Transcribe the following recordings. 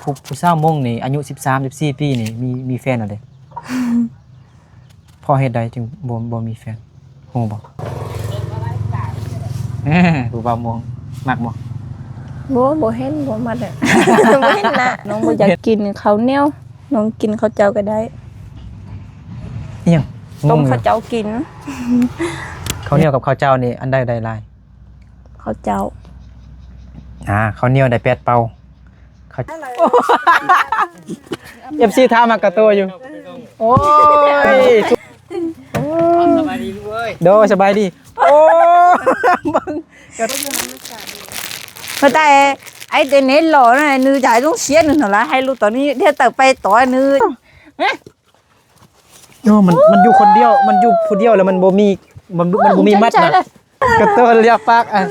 ຜູ້ ຜູ້ສາວມົ້ງນີ້ອາຍຸສິບສາມ ສິບສີ່ປີນີ້ ມີ ມີແຟນແລ້ວເດ້. ເພາະເຫດໃດຈຶ່ງບໍ່ ບໍ່ມີແຟນ? ຮູ້ບໍ່? ຜູ້ບ່າວມົ້ງມັກບໍ່? ບໍ່ ບໍ່ເຫັນ ບໍ່ມັກ ບໍ່ເຫັນນະ. ນ້ອງບໍ່ຢາກກິນເຂົ້າໜຽວ ນ້ອງກິນເຂົ້າເຈົ້າກໍໄດ້. ອີ່ຫຍັງ? ຕົ້ມເຂົ້າເຈົ້າກິນ. ເຂົ້າໜຽວກັບເຂົ້າເຈົ້ານີ້ ອັນໃດໄດ້ຫຼາຍ? ເຂົ້າເຈົ້າ. ອ່າ ເຂົ້າໜຽວໄດ້ແປດເປົາ. ເຂົ້າ ເອັຟຊີ ຖາມຫາກາໂຕຢູ່. ໂອ້ຍ ສະບາຍດີລູກເອີຍ. ໂດຍ ສະບາຍດີ. ໂອ້ ເບິ່ງ ມາແຕ່ໄອ້ເດເນດຫຼໍນະ ໜືຈາຍຕ້ອງເຊຍໜຶ່ງຫັ້ນລະ ໃຫ້ລູກຕອນນີ້ ດຽວເຕີໄປຕໍ່ໜື. ໂອ້ ມັນ ມັນຢູ່ຄົນດຽວ ມັນຢູ່ຜູ້ດຽວແລ້ວມັນບໍ່ມີ ມັນ ມັນບໍ່ມີມັດນະ. ກະໂຕລຽບປາກ ອະ.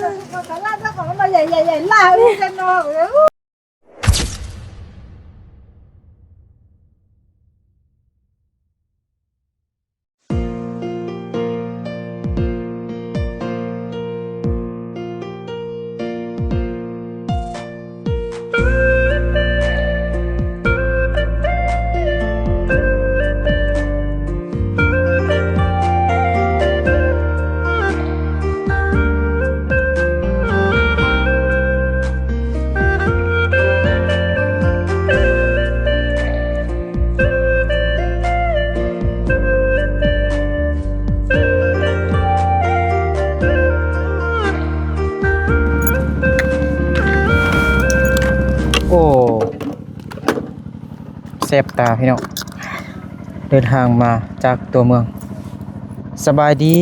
ໂອ້ ແຊບຕາພີ່ນ້ອງ ເດີນທາງມາຈາກຕົວເມືອງ. ສະບາຍດີ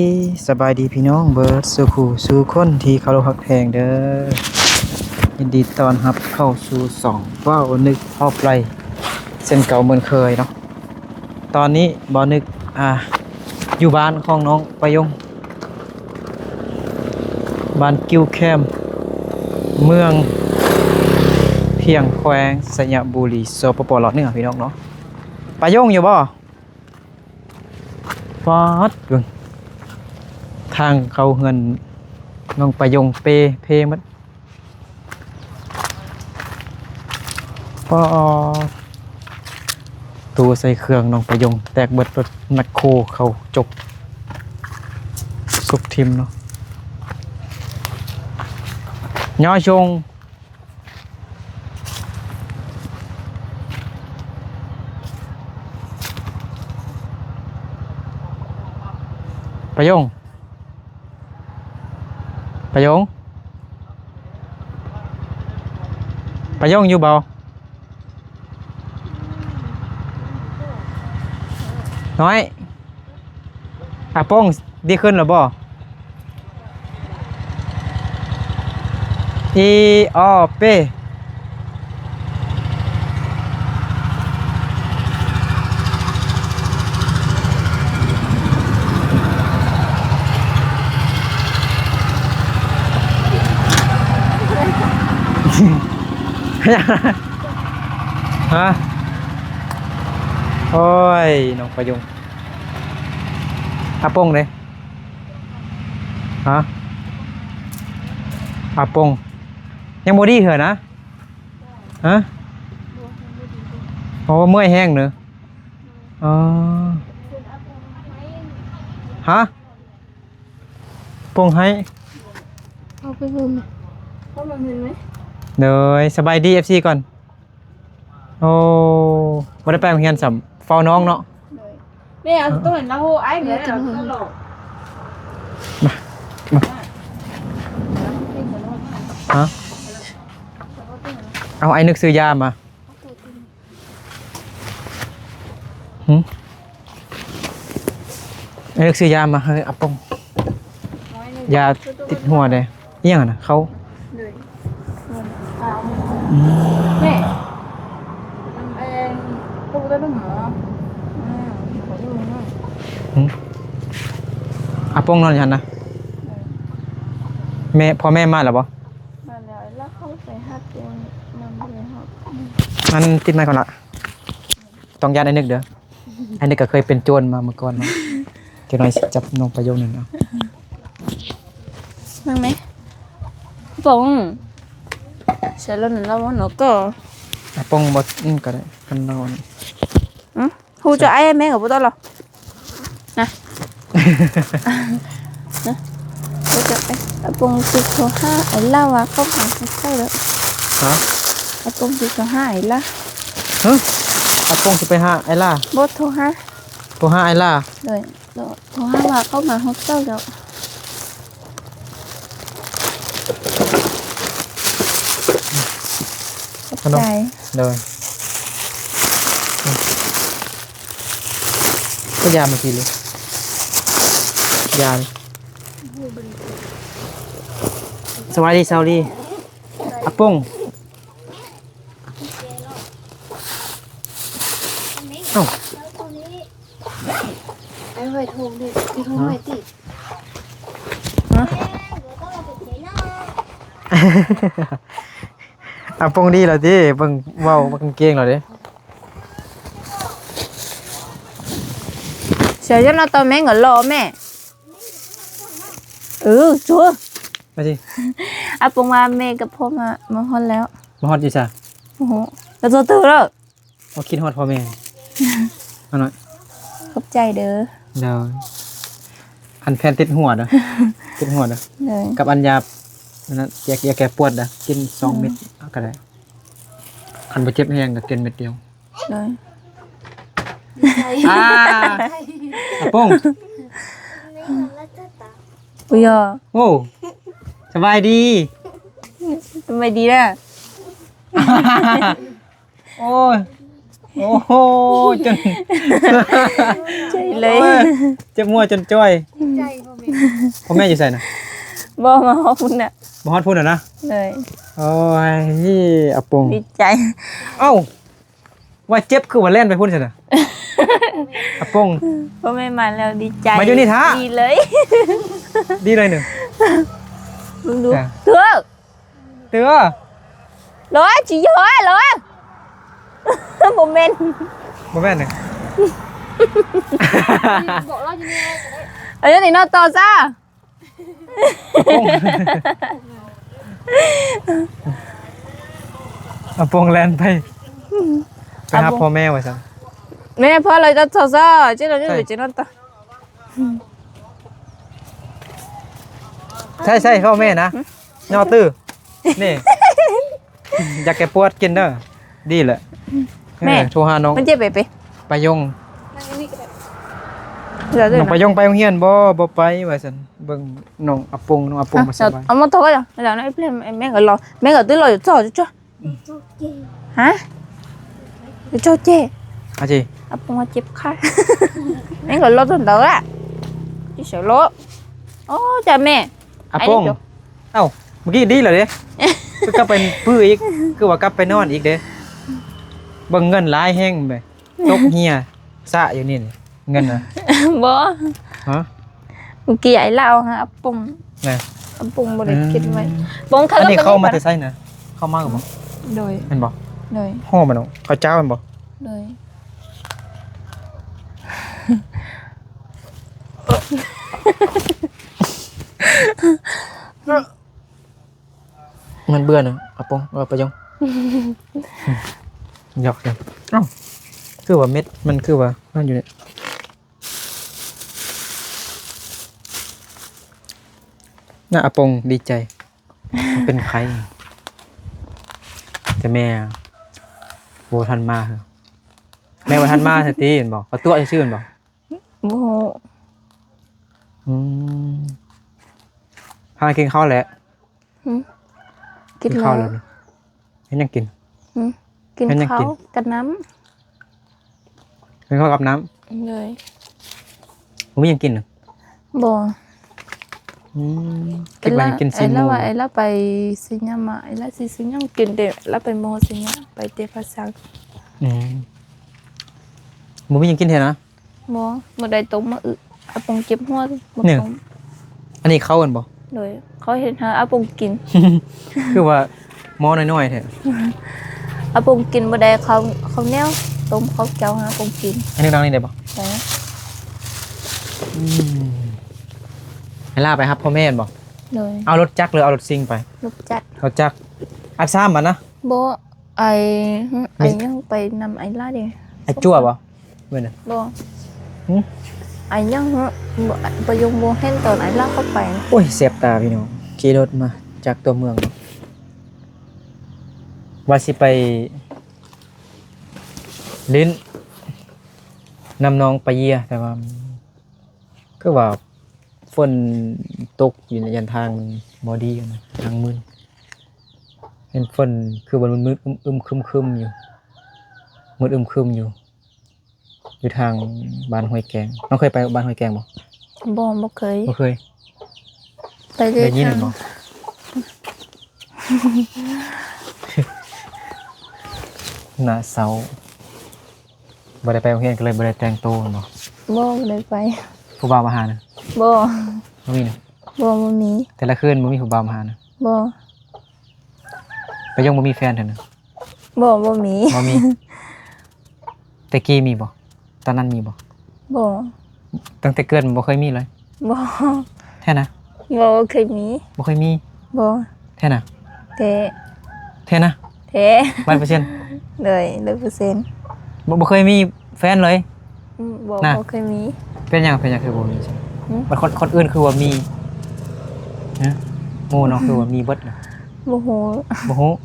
ສະບາຍດີພີ່ນ້ອງເບິດສູ່ຜູ້ສູ່ຄົນທີ່ເຄົາລົບຮັກແພງເດີ. ຍິນດີຕ້ອນຮັບເຂົ້າສູ່ຊ່ອງເວົ້ານຶກຮອບໄລ່ ເຊັ່ນເກົ່າເໝືອນເຄີຍເນາະ. ຕອນນີ້ບ່າວນຶກ ອ່າ ຢູ່ບ້ານຂອງນ້ອງປະຍົງ ບ້ານກິ່ວແຄມ ເມືອງພຽງ ແຂວງໄຊຍະບູລີ ສປປ ລາວເໜືອ ພີ່ນ້ອງເນາະ. ປະຍົງຢູ່ບໍ່? ປາດ ເບິ່ງ ທາງເຂົ້າເຮືອນນ້ອງປະຍົງເປເພໝົດ. ປາດ ຕູ້ໃສ່ເຄື່ອງນ້ອງປະຍົງແຕກເບິດ ລົດແມັກໂຄເຂົ້າຈົກ ສຸກຖິ້ມເນາະ. ຍາຊົງ ປະຍົງ ປະຍົງ ປະຍົງຢູ່ບໍ່? ນ້ອຍ ອາປົງ ດີຂຶ້ນແລ້ວບໍ່? ອີ ອໍ ເປ. ຮະ? ໂອ້ຍ ນ້ອງປະຍຸງ. ອາປົງເດ້? ຮະ? ອາປົງ ຍັງບໍ່ດີເທື່ອນະ? ຮະ? ໂອ້ ເມື່ອຍແຮງເນີ. ອໍ ຮະ? ປົງໄຫ້ ເອົາໄປເບິ່ງ ເຂົາມາເຫັນໄໝ? ໂດຍ ສະບາຍດີ ເອັຟຊີ ກ່ອນ. ໂອ້ ບໍ່ໄດ້ໄປໂຮງຮຽນຊ້ຳ ເຝົ້ານ້ອງເນາະ. ໂດຍ ແມ່ເອົາໂຕນັ້ນລະໂຫ ອ້າຍແມ່ເອົາໂຕຫຼອກ ມາ ມາ ຮະ? ເອົາ ອ້າຍນຶກຊື້ຢາມາ. ຫື? ເອີ ຊື້ຢາມາໃຫ້ອາປົງ ຢາຕິດຫົວເດ້. ອີຫຍັງຫັ້ນນະ? ເຂົ້າ ໂດຍ ອືມ ແມ່ ອັນ ປູກໄດ້ບໍ່ຫາ? ອືມ ອາປົງນອນຢູ່ຫັ້ນນະ. ໂດຍ ແມ່ ພໍ່ແມ່ມາແລ້ວບໍ່? ມາແລ້ວ ລະເຂົາໄປຮັບຢູ່ນຳເລີຍເຮົາ. ອັນ ຕິດໄມກ່ອນລະ. ຕ້ອງຢ້ານອ້າຍນຶກເດີ ອ້າຍນຶກກໍເຄີຍເປັນໂຈນມາເມື່ອກ່ອນເນາະ. ຈັກໜ້ອຍຊິຈັບນ້ອງປະໂຫຍກນັ້ນເອົາ. ເບິ່ງແມ ປົງ ໃສ່ລົດນັ້ນລະບໍ່ເນາະກໍ. ອາປົງບໍ່ ອືມ ກໍໄດ້ ຄັນລາວ ຫຶ? ຮູ້ຈັກອ້າຍແມ່ກໍບໍ່ຕ້ອງລະນະ. ຮູ້ຈັກໄອ້ອາປົງຊິໂທຫາອ້າຍລາວ່າເຂົາຫາເຈົ້າແລ້ວ. ຮະ? ອາປົງຊິໂທຫາອ້າຍລາ. ຮະ? ອາປົງຊິໄປຫາອ້າຍລາ? ບໍ່ ໂທຫາ ໂທຫາອ້າຍລາ. ໂດຍ. ໂທຫາວ່າເຂົາມາຮອດເຈົ້າແລ້ວ. ຂອບໃຈ. ໂດຍ. ກໍຢາມາກິນເລີຍ ຢາມ. ສະບາຍດີ ສາວລີ ອາປົງ. ເອົ້າ. ໄອ້ໄວ້ໂທງເດ້ ໄປໂທງໄວ້ຕິ. ຮະ? ອາປົງດີແລ້ວຕິ ເບິ່ງເວົ້າກາງເກງແລ້ວເດ້. ເສຍຈັ່ງເນາະ ຕອນແມ່ກໍລໍແມ່. ເອີ ໂຈ ມາຊິ. ອາປົງວ່າແມ່ກັບພໍ່ມາ ມາຮອດແລ້ວ. ມາຮອດຢູ່ໃສ? ໂອ້ໂຫ ແລ້ວໂຕຕື່ນແລ້ວ. ບໍ່ຄິດຮອດພໍ່ແມ່ ອານ້ອຍ. ຂອບໃຈເດີ. ໂດຍ. ອັນແຜ່ນຕິດຫົວເດີ ຕິດຫົວເດີ. ໂດຍ. ກັບອັນຢາ ອັນນັ້ນ ຢາ ຢາແກ້ປວດເດີ ກິນສອງເມັດ ອືມ ເອົາກໍໄດ້ ຄັນບໍ່ເຈັບແຮງກໍກິນເມັດດຽວ. ໂດຍ. ອາ ອາປົງ. ອຸຍ ໂອ້ ສະບາຍດີ. ສະບາຍດີເດີ. ໂອ້ຍ ໂອ້ໂຫ ຈົນ ເຈັບເລີຍ ໂອ້ຍ ເຈັບຫົວຈົນຈ່ອຍ. ໃຈພໍ່ແມ່ ພໍ່ແມ່ຢູ່ໃສນະ? ບໍ່ ມາຮອດພຸ້ນນະ ມາຮອດພຸ້ນນະ. ໂດຍ. ໂອ້ຍ ອາປົງ ດີໃຈ. ເອົ້າ ວ່າເຈັບຄືວ່າແລ່ນໄປພຸ້ນຊັ້ນນະ ອາປົງ. ພໍ່ແມ່ມາແລ້ວດີໃຈ ມາຢູ່ນີ້ຖ້າ ດີເລີຍ ດີເລີຍໜຶ່ງ. ເບິ່ງດູ ເທື່ອ ເຕືອ ຮ້ອຍ ຊິຮ້ອຍ ຮ້ອຍ ບໍ່ແມ່ນ ບໍ່ແມ່ນເດ້. ບອກລາວຢູ່ນີ້ກໍໄດ້ ເອົາຢູ່ນີ້ເນາະ ຕໍ່ຊະ. ອາປົງແລ່ນໄປ ໄປຫາພໍ່ແມ່ວ່າຊັ້ນ. ແມ່ ພໍແລ້ວ ຕໍ່ຊະ ເຈົ້າ ເຈົ້າ ເຈົ້າ ເຈົ້າ ຕໍ່. ໃສ່ໆ ເວົ້າແມ່ນະ ຫືມ ຍໍຕື້ ນີ້ ຢາແກ້ປວດກິນເດີ ດີແຫຼະ. ແມ່ ເອີ ໂທຫານ້ອງ ມັນເຈັບໄປ ໄປ ໄປຍົງ ນ້ອງໄປຍົງໄປໂຮງຮຽນບໍ່? ບໍ່ໄປວ່າຊັ້ນ. ເບິ່ງນ້ອງອາປົງ ນ້ອງອາປົງບໍ່ສະບາຍ. ເອົາມາໂທດ ແລ້ວນະ ແມ່ກໍລໍ ແມ່ກໍຕື່ນລໍຢູ່ ຈອດ ຈອດ. ຮະ? ເຈົ້າເຈ້ ອາຈີ ອາປົງວ່າເຈັບຂາ ແມ່ນກໍລົດຕົນເດີລະ ຊິເສຍໂລ. ໂອ້ ຈ້າແມ່ ອາປົງ. ເອົ້າ ເມື່ອກີ້ດີແລ້ວເດ້ ຄືກັບໄປປຶອີກ ຄືວ່າກັບໄປນອນອີກເດ້. ເບິ່ງເງິນຫຼາຍແຮງແບບ ຕົກເຮຍ ສະຢູ່ນີ້ ເງິນນະ. ບໍ່ ຮະ? ເມື່ອກີ້ອ້າຍລາວຫາອາປົງນະ ອາປົງບໍ່ໄດ້ກິນໄວ້. ອືມ ປົງ ອັນນີ້ເຂົ້າມາແຕ່ໃສນະ? ເຂົ້າມາກໍບໍ່ ໂດຍ ແມ່ນບໍ່? ໂດຍ ຫໍ່ມັນເນາະ ເຂົ້າເຈົ້າແມ່ນບໍ່? ໂດຍ. ມັນເບື່ອນະ ອາປົງ ເອີ ປະຍົງ ຢອກກັນ. ເອົ້າ ຄືວ່າເມັດມັນຄືວ່ານັ້ນຢູ່ນີ້ ນະ ອາປົງດີໃຈ ເປັນໄຂ້ ແຕ່ແມ່ບໍ່ທັນມາ. ແມ່ບໍ່ທັນມາຊັ້ນຕິ ແມ່ນບໍ່? ເຂົາຕົວະຊື່ໆ ແມ່ນບໍ່? ບໍ່ຮູ້. ອືມ ພາກິນເຂົ້າແຫຼະ. ຫືມ ກິນ ກິນເຂົ້າແລ້ວ ແລ້ວນີ້ ເຮັດຫຍັງກິນ? ຫືມ ກິນເຂົ້າກັບນ້ຳ. ເຮັດຫຍັງກິນ? ກິນເຂົ້າກັບນ້ຳ. ໂດຍ. ບໍ່ມີຫຍັງກິນນະ? ບໍ່. ອືມ ຄິດວ່າຫຍັງກິນ ຊີ້ນໝູ. ອ້າຍລາວວ່າ ອ້າຍລາວໄປໄຊຍະມາ ອ້າຍລາວຊິຊື້ຫຍັງກິນ ແຕ່ລາວໄປບໍ່ຮອດໄຊຍະ ໄປແຕ່ພາສັງ. ອືມ ບໍ່ມີຫຍັງກິນແທ້ນະ? ບໍ່ ມື້ໃດຕົ້ມມາອຶ ອາປົງເຈັບຫົວ ບໍ່ ນີ້ ຕົ້ມ. ອັນນີ້ເຂົ້າແມ່ນບໍ່? ໂດຍ. ເຂົາເຮັດໃຫ້ອາປົງກິນ. ຄືວ່າໝໍ້ນ້ອຍໆແທ້. ອາປົງກິນບໍ່ໄດ້ເຂົ້າ ເຂົ້າໜຽວ ຕົ້ມເຂົ້າເຈົ້າໃຫ້ອາປົງກິນ. ອັນນີ້ນັ່ງນີ້ໄດ້ບໍ່? ໄດ້. ອືມ ເວລາໄປຮັບພໍ່ແມ່ແມ່ນບໍ່? ໂດຍ. ເອົາລົດຈັກ ຫຼືເອົາລົດຊິງໄປ? ລົດຈັກ. ລົດຈັກ ອັດສາມອັນນະ? ບໍ່. ໄອ້ ໄອ້ຫຍັງໄປນຳໄອ້ຫຼ້າເດ້ ໄອ້ຈົວບໍ່? ແມ່ນນະ ບໍ່ ຫຶ? ໄອ້ຫຍັງຫຶ? ບໍ່ ປະຍົງບໍ່ເຫັນຕອນໄອ້ຫຼ້າເຂົ້າໄປ. ໂອ້ຍ ແສບຕາພີ່ນ້ອງ ຂີ່ລົດມາຈາກຕົວເມືອງ ວ່າຊິໄປຫຼິ້ນນຳນ້ອງປາເຢຍ ແຕ່ວ່າ ຄືວ່າຝົນຕົກຢູ່ໃນ ຢ້ານທາງມັນບໍ່ດີນະ ທາງມືນ ເຫັນຝົນຄືວ່າມືດໆ ອຶມໆ ຄຶມໆ ຢູ່ ມືດອຶມຄຶມຢູ່ ຢູ່ທາງບ້ານຫ້ວຍແກງ. ນ້ອງເຄີຍໄປບ້ານຫ້ວຍແກງບໍ່? ບໍ່ ບໍ່ເຄີຍ ບໍ່ເຄີຍ ໄປເລີຍ ໄດ້ຍິນແມ່ນບໍ່? ໜ້າເສົ້າ ບໍ່ໄດ້ໄປໂຮງຮຽນກໍເລີຍບໍ່ໄດ້ແຕ່ງໂຕແມ່ນບໍ່? ບໍ່ ບໍ່ໄດ້ໄປ. ຜູ້ບ່າວມາຫານະ? ບໍ່ ບໍ່ມີນະ? ບໍ່ ບໍ່ມີ. ແຕ່ລະຄືນບໍ່ມີຜູ້ບ່າວມາຫານະ? ບໍ່. ປະຍົງບໍ່ມີແຟນເທື່ອນະ? ບໍ່ ບໍ່ມີ ບໍ່ມີ. ແຕ່ກີ້ມີບໍ່? ຕອນນັ້ນມີບໍ່? ບໍ່. ຕັ້ງແຕ່ເກີດມາບໍ່ເຄີຍມີເລີຍ? ບໍ່. ແທ້ນະ? ບໍ່ ບໍ່ເຄີຍມີ. ບໍ່ເຄີຍມີ? ບໍ່. ແທ້ນະ? ແທ້. ແທ້ນະ? ແທ້ ຮ້ອຍເປີເຊັນ. ໂດຍ ຮ້ອຍເປີເຊັນ. ບໍ່ ບໍ່ເຄີຍມີແຟນເລີຍ? ອືມ ບໍ່ ນະ ບໍ່ເຄີຍມີ. ເປັນຫຍັງ ເປັນຫຍັງຄືບໍ່ມີ? ຫຶ? ບັດຄົນ ຄົນອື່ນຄືວ່າມີ? ຫະ? ໝູ່ນ້ອງຄືວ່າມີເບິດນະ? ບໍ່ຮູ້ ບໍ່ຮູ້.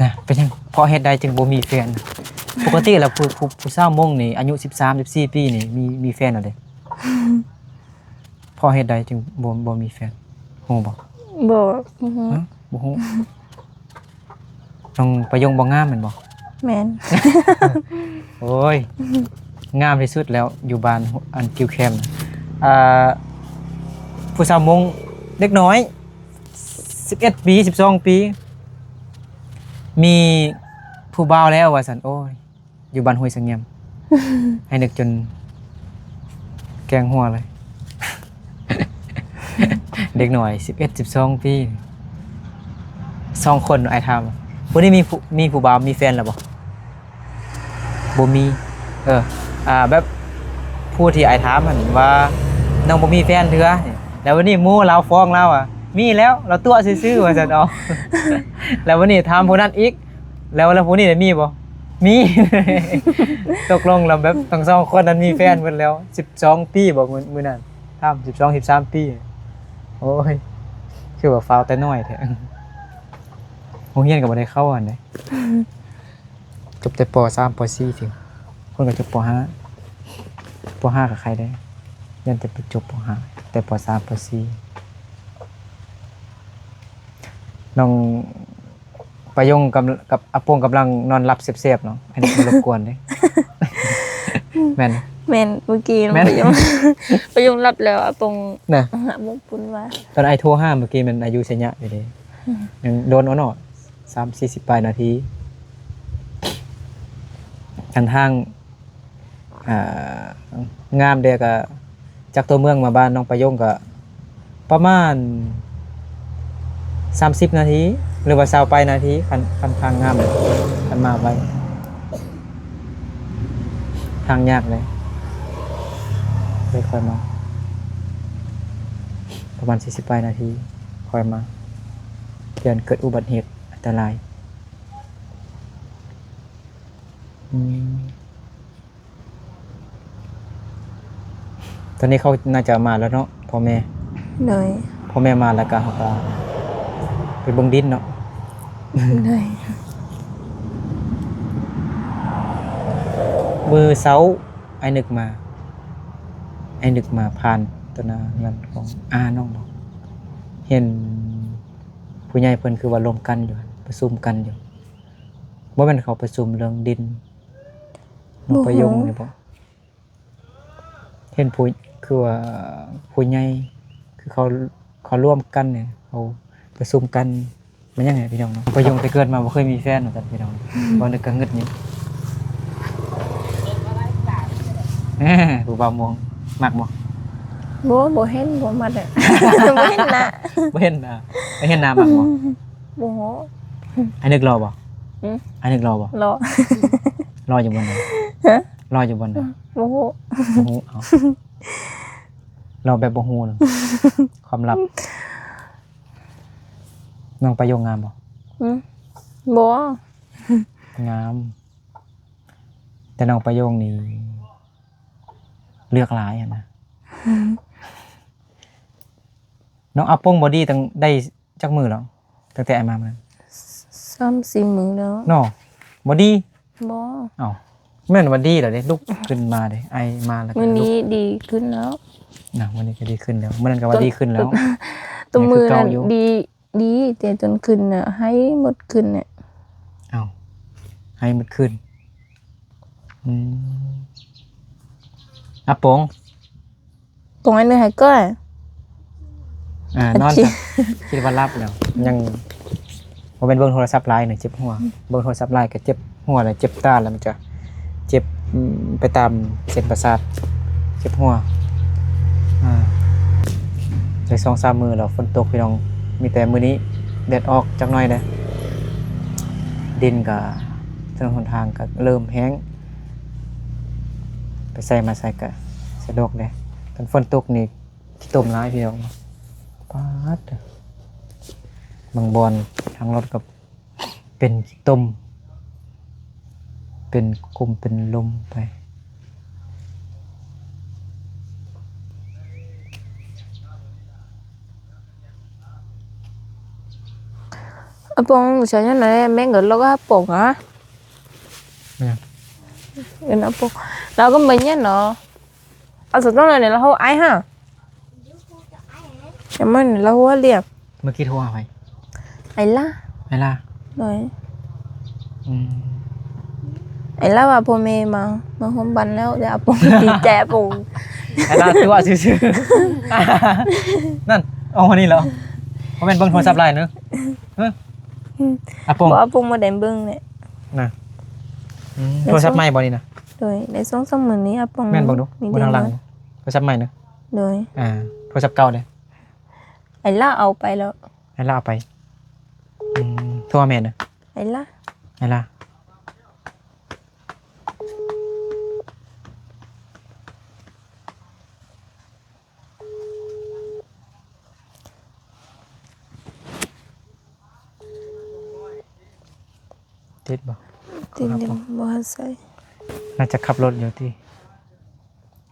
ນະ ເປັນຫຍັງ ເພາະເຫດໃດຈຶ່ງບໍ່ມີແຟນ? ປົກກະຕິແລ້ວຜູ້ ຜູ້ ຜູ້ສາວມົ້ງນີ້ອາຍຸສິບສາມ ສິບສີ່ປີນີ້ ມີ ມີແຟນແລ້ວເດ້. ເພາະເຫດໃດຈຶ່ງບໍ່ ບໍ່ມີແຟນ ຮູ້ບໍ່? ບໍ່ ບໍ່ຮູ້. ຮະ? ບໍ່ຮູ້. ນ້ອງປະຍົງບໍ່ງາມແມ່ນບໍ່? ແມ່ນ. ໂອ້ຍ ງາມທີ່ສຸດແລ້ວ ຢູ່ບ້ານ ອັນ ຕິວແຄມ. ອ່າ ຜູ້ສາວມົ້ງເດັກນ້ອຍ ສິບເອັດປີ ສິບສອງປີ ມີຜູ້ບ່າວແລ້ວວ່າຊັ້ນ. ໂອ້ຍ ຢູ່ບ້ານຫ້ວຍສະງຽມ ໃຫ້ນຶກຈົນແກງຫົວເລີຍ. ເດັກນ້ອຍສິບເອັດ ສິບສອງປີ ສອງຄົນ. ອ້າຍຖາມ ຜູ້ນີ້ມີຜູ້ ມີຜູ້ບ່າວ ມີແຟນແລ້ວບໍ່? ບໍ່ມີ. ເອີ ອ່າ ແບບຜູ້ທີ່ອ້າຍຖາມຫັ້ນວ່າ ນ້ອງບໍ່ມີແຟນເທື່ອ ແລ້ວວັນນີ້ໝູ່ລາວຟ້ອງລາວວ່າ ມີແລ້ວ ລາວຕົວະຊື່ໆ ວ່າຊັ້ນ. ເອົາ ແລ້ວວັນນີ້ຖາມຜູ້ນັ້ນອີກ ແລ້ວ ແລ້ວຜູ້ນີ້ໄດ້ມີບໍ່? ມີ. ຕົກລົງແລ້ວແບບທັງສອງຄົນນັ້ນມີແຟນເບິດແລ້ວ ສິບສອງປີບໍ ມື້ ມື້ນັ້ນ ຖາມ ສິບສອງ ສິບສາມປີ. ໂອ້ຍ ຄືວ່າຟ້າວແຕ່ນ້ອຍແທ້. ໂຮງຮຽນກໍບໍ່ໄດ້ເຂົ້າຫັ້ນເດ້ ຈົບແຕ່ ປໍສາມ ປໍສີ່ ຕິ ຄົນກໍຈົບ ປໍຫ້າ ປໍຫ້າກໍໄຄແດ່ ຢ້ານແຕ່ໄປຈົບ ປໍຫ້າ ແຕ່ ປໍສາມ ປໍສີ່. ນ້ອງປະຍົງກັບ ກັບອາປົງກຳລັງນອນຫຼັບແຊບໆ ເນາະ ອັນນີ້ບໍ່ລົບກວນເດ້. ແມ່ນ ແມ່ນ ເມື່ອກີ້ ແມ່ນ ປະຍົງ ປະຍົງຫຼັບແລ້ວ ອາປົງ ນະ ຫາໂມງປຸ້ນວ່າ ຕອນອ້າຍໂທຫາເມື່ອກີ້ ແມ່ນອາຍຸໄຊຍະຢູ່ເດ້ ອືມ ຍັງໂດນເນາະ ສາມສີ່ສິບປາຍນາທີ ທາງທາງ ອ່າ ງາມແດ່ກະ ຈາກຕົວເມືອງມາບ້ານນ້ອງປະຍົງກະປະມານສາມສິບນາທີ ຫຼືວ່າຊາວປາຍນາທີ ຄັນ ຄັນທາງງາມ ຄັນມາໄວ. ທາງຍາກເລີຍ ເລີຍຄ່ອຍມາ ປະມານສີ່ສິບປາຍນາທີ ຄ່ອຍມາ ຢ້ານເກີດອຸບັດເຫດອັນຕະລາຍ. ອືມ ຕອນນີ້ເຂົາໜ້າຈະມາແລ້ວເນາະ ພໍ່ແມ່. ໂດຍ ພໍ່ແມ່ມາແລ້ວກະເຮົາກະໄປເບິ່ງດິນເນາະ. ໂດຍ ມື້ເຊົ້າອ້າຍນຶກມາ ອ້າຍນຶກມາຜ່ານຕໍ່ໜ້າເຮືອນຂອງອານ້ອງເນາະ ເຫັນຜູ້ໃຫຍ່ເພິ່ນຄືວ່າລົມກັນຢູ່ ປະຊຸມກັນຢູ່. ບໍ່ແມ່ນເຂົາປະຊຸມເລື່ອງດິນ ນ້ອງປະຍົງນີ້ບໍ? ເຫັນຜູ້ ຄືວ່າຜູ້ໃຫຍ່ ຄືເຂົາ ເຂົາລວມກັນນີ້ ເຂົາປະຊຸມກັນ ແມ່ນຫຍັງນີ້ພີ່ນ້ອງເນາະ. ປະຍົງແຕ່ເກີດມາບໍ່ເຄີຍມີແຟນວ່າຊັ້ນພີ່ນ້ອງ ເວົ້ານຶກກະງຶດຢູ່. ຜູ້ບ່າວມ່ວງ ມັກບໍ່? ບໍ່ ບໍ່ເຫັນ ບໍ່ມັກ ບໍ່ເຫັນໜ້າ ບໍ່ເຫັນໜ້າ ໄດ້ເຫັນໜ້າມັກບໍ່? ບໍ່ຮູ້. ອ້າຍນຶກຫຼໍ່ບໍ່? ຫື? ອ້າຍນຶກຫຼໍ່ບໍ່? ຫຼໍ່. ຫຼໍ່ຢູ່ບ່ອນໃດ? ຮະ? ຫຼໍ່ຢູ່ບ່ອນໃດ? ບໍ່ຮູ້. ບໍ່ຮູ້. ເອົາ ຫຼໍ່ແບບບໍ່ຮູ້ເນາະ ຄວາມລັບ. ນ້ອງປະໂຍງງາມບໍ່? ຫື? ບໍ່ ງາມ ແຕ່ນ້ອງປະໂຍງນີ້ເລືອກຫຼາຍຫັ້ນນະ. ນ້ອງອາປົງບໍ່ດີຕັ້ງໄດ້ຈັກມື້ແລ້ວ? ຕັ້ງແຕ່ອ້າຍມາມື້ນັ້ນ ສາມສີ່ມື້ແລ້ວເນາະ. ບໍ່ດີ? ບໍ່. ເອົ້າ ແມ່ນວ່າດີແລ້ວເດ້ ລຸກຂຶ້ນມາເດ້ ໄອມາແລ້ວ ມື້ນີ້ດີຂຶ້ນແລ້ວນະ. ມື້ນີ້ກໍດີຂຶ້ນແລ້ວ ມື້ນັ້ນກໍວ່າດີຂຶ້ນແລ້ວ. ຕົວມື້ນັ້ນດີ ດີ ແຕ່ຕອນຄືນນະ ໄຮໝົດຄືນນະ. ເອົ້າ ໄຮໝົດຄືນ. ອືມ ອາປົງ ປົງອັນໜຶ່ງໃຫ້ກ້ອຍ. ອ່າ ນອນຊະ ຄິດວ່າຫຼັບແລ້ວ ຍັງບໍ່ແມ່ນເບິ່ງໂທລະສັບຫຼາຍນະ ເຈັບຫົວ. ເບິ່ງໂທລະສັບຫຼາຍກໍເຈັບຫົວ ແລະເຈັບຕາ ແລ້ວມັນຈະເຈັບ ອືມ ໄປຕາມເສັ້ນປະສາດ ເຈັບຫົວ. ອ່າ ໄດ້ສອງສາມມື້ແລ້ວ ຝົນຕົກພີ່ນ້ອງ ມີແຕ່ມື້ນີ້ແດດອອກຈັກໜ້ອຍເດ້. ດິນກໍ ຖະໜົນຫົນທາງກໍເລີ່ມແຫ້ງ ໄປໃສມາໃສກໍສະດວກເດ້. ຄັນຝົນຕົກນີ້ ຂີ້ຕົມຫຼາຍພີ່ນ້ອງ. ປາດ ບາງບ່ອນທາງລົດກໍເປັນຂີ້ຕົມ ເປັນກົມເປັນລົມໄປ. ອາປົງ ໃຊ້ຫຍັງນະ ແມ່ງກໍລອກອາປົງອະ. ແມ່ນຫຍັງ? ເອີ້ນອາປົງ ລາວກໍບໍ່ແມ່ນເນາະ. ອາສະຕອນນັ້ນລະເຮົາອາຍຫາ ຍາມນັ້ນລະຫົວຫຼຽມ. ເມື່ອກີ້ໂທຫາໃຜ? ໄອລາ. ໄອລາ? ໂດຍ. ອືມ ໄອລາວ່າພໍ່ແມ່ມາ ມາຮ່ວມບ້ານແລ້ວ ແຕ່ອາປົງດີໃຈອາປົງ. ໄອລາຕົວະຊື່ໆ ນັ້ນ ເອົາອັນນີ້ແລ້ວ ບໍ່ແມ່ນເບິ່ງໂທລະສັບຫຼາຍເນາະ. ຮະ? ອາປົງ ບໍ່ ອາປົງບໍ່ໄດ້ເບິ່ງແຫຼະນະ. ອືມ ໂທລະສັບໃໝ່ບໍ່ນີ້ນະ? ໂດຍ ໃນສອງສາມມື້ນີ້ອາປົງ ແມ່ນເບິ່ງດູ ເບິ່ງທາງຫຼັງ ໂທລະສັບໃໝ່ນະ. ໂດຍ. ອ່າ ໂທລະສັບເກົ່າເດ້? ໄອລາເອົາໄປແລ້ວ. ໄອລາເອົາໄປ. ອືມ ໂທຫາແມ່ນະ. ໄອລາ ໄອລາ. ຕິດບໍ່? ຕິດຢູ່ ບໍ່ໃສ່. ໜ້າຈະຂັບລົດຢູ່ຕິ?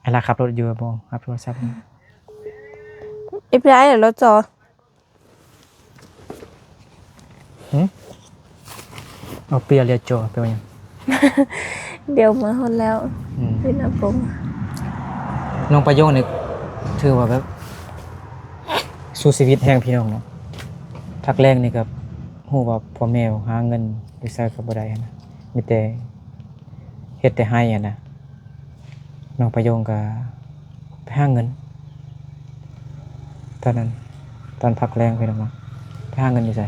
ເວລາຂັບລົດຢູ່ບໍ່ຮັບໂທລະສັບ? ເອັຟໄອ ລົດຈອດ. ຫຶ? ເອົາເປຍເລຍຈໍ ແປວ່າຫຍັງ? ດຽວມາຮອດແລ້ວ. ອືມ ເປັນອາປົງ. ນ້ອງປະໂຍງນີ້ຖືວ່າແບບ ສູ້ຊີວິດແຮງພີ່ນ້ອງເນາະ. ພັກແລງນີ້ກໍຮູ້ວ່າພໍ່ແມ່ຫາເງິນຢູ່ໃສກໍບໍ່ໄດ້ຫັ້ນນະ ມີແຕ່ເຮັດແຕ່ໄຮ່ຫັ້ນນະ. ນ້ອງປະໂຍງກໍໄປຫາເງິນ ຕອນນັ້ນ ຕອນພັກແລງພີ່ນ້ອງເນາະ. ໄປຫາເງິນຢູ່ໃສ?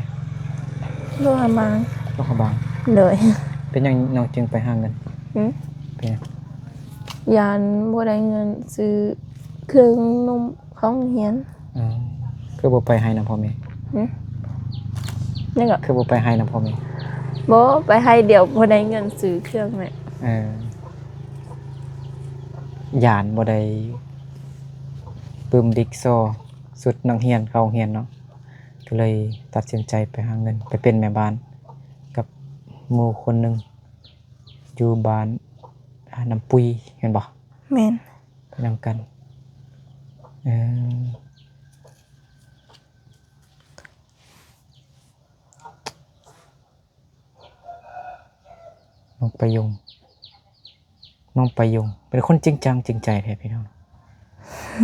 ຫຼວງພະບາງ. ຫຼວງພະບາງ. ໂດຍ. ເປັນຫຍັງນ້ອງຈຶ່ງໄປຫາເງິນ? ຫຶ? ເປັນຫຍັງ? ຢ້ານບໍ່ໄດ້ເງິນຊື້ເຄື່ອງນຸ່ງຂອງໂຮງຮຽນ. ອືມ ຄືບໍ່ໄປໄຮ່ນຳພໍ່ແມ່? ຫຶ? ຍັງກໍ ຄືບໍ່ໄປໄຮ່ນຳພໍ່ແມ່? ບໍ່ ໄປໄຮ່ດຽວບໍ່ໄດ້ເງິນຊື້ເຄື່ອງແຫຼະ. ເອີ ຢ້ານບໍ່ໄດ້ປຶ້ມດິກຊໍຊຸດນັກຮຽນເຂົ້າໂຮງຮຽນເນາະ ກໍເລີຍຕັດສິນໃຈໄປຫາເງິນ ໄປເປັນແມ່ບ້ານກັບໝູ່ຄົນໜຶ່ງ ຢູ່ບ້ານ ອາ ນ້ຳປຸຍ ແມ່ນບໍ່? ແມ່ນ. ໄປນຳກັນ. ເອີ ນ້ອງປະຍົງ ນ້ອງປະຍົງ ເປັນຄົນຈິງຈັງຈິງໃຈແທ້ພີ່ນ້ອງ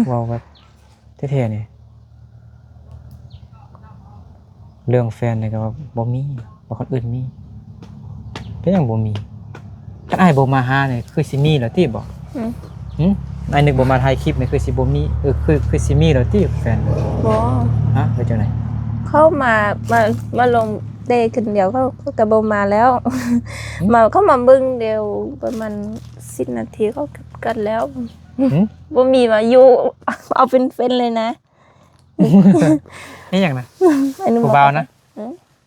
ເວົ້າແບບແທ້ໆນີ້. ເລື່ອງແຟນນີ້ກໍວ່າບໍ່ມີ ວ່າຄົນອື່ນມີ. ເປັນຫຍັງບໍ່ມີ? ຄັນອ້າຍບໍ່ມາຫານີ້ຄືຊິມີແລ້ວຕິບໍ່? ຫຶ? ຫຶ? ອ້າຍນຶກບໍ່ມາຖ່າຍຄລິບນີ້ຄືຊິບໍ່ມີ ເອີ ຄື ຄືຊິມີແລ້ວຕິແຟນ? ບໍ່. ຮະ? ເຮັດຈັ່ງໃດ? ເຂົາມາ ມາ ມາລົມແຕ່ຄືນດຽວ ເຂົາ ເຂົາກໍບໍ່ມາແລ້ວ. ຫຶ? ມາ ເຂົາມາເບິ່ງດຽວປະມານສິບນາທີ ເຂົາກັບກັນແລ້ວ. ຫຶ? ບໍ່ມີມາຢູ່ ເອົາເປັນເຟນເລີຍນະ. ເຮັດຫຍັງນະ? ຜູ້ບ່າວນະ? ຫຶ?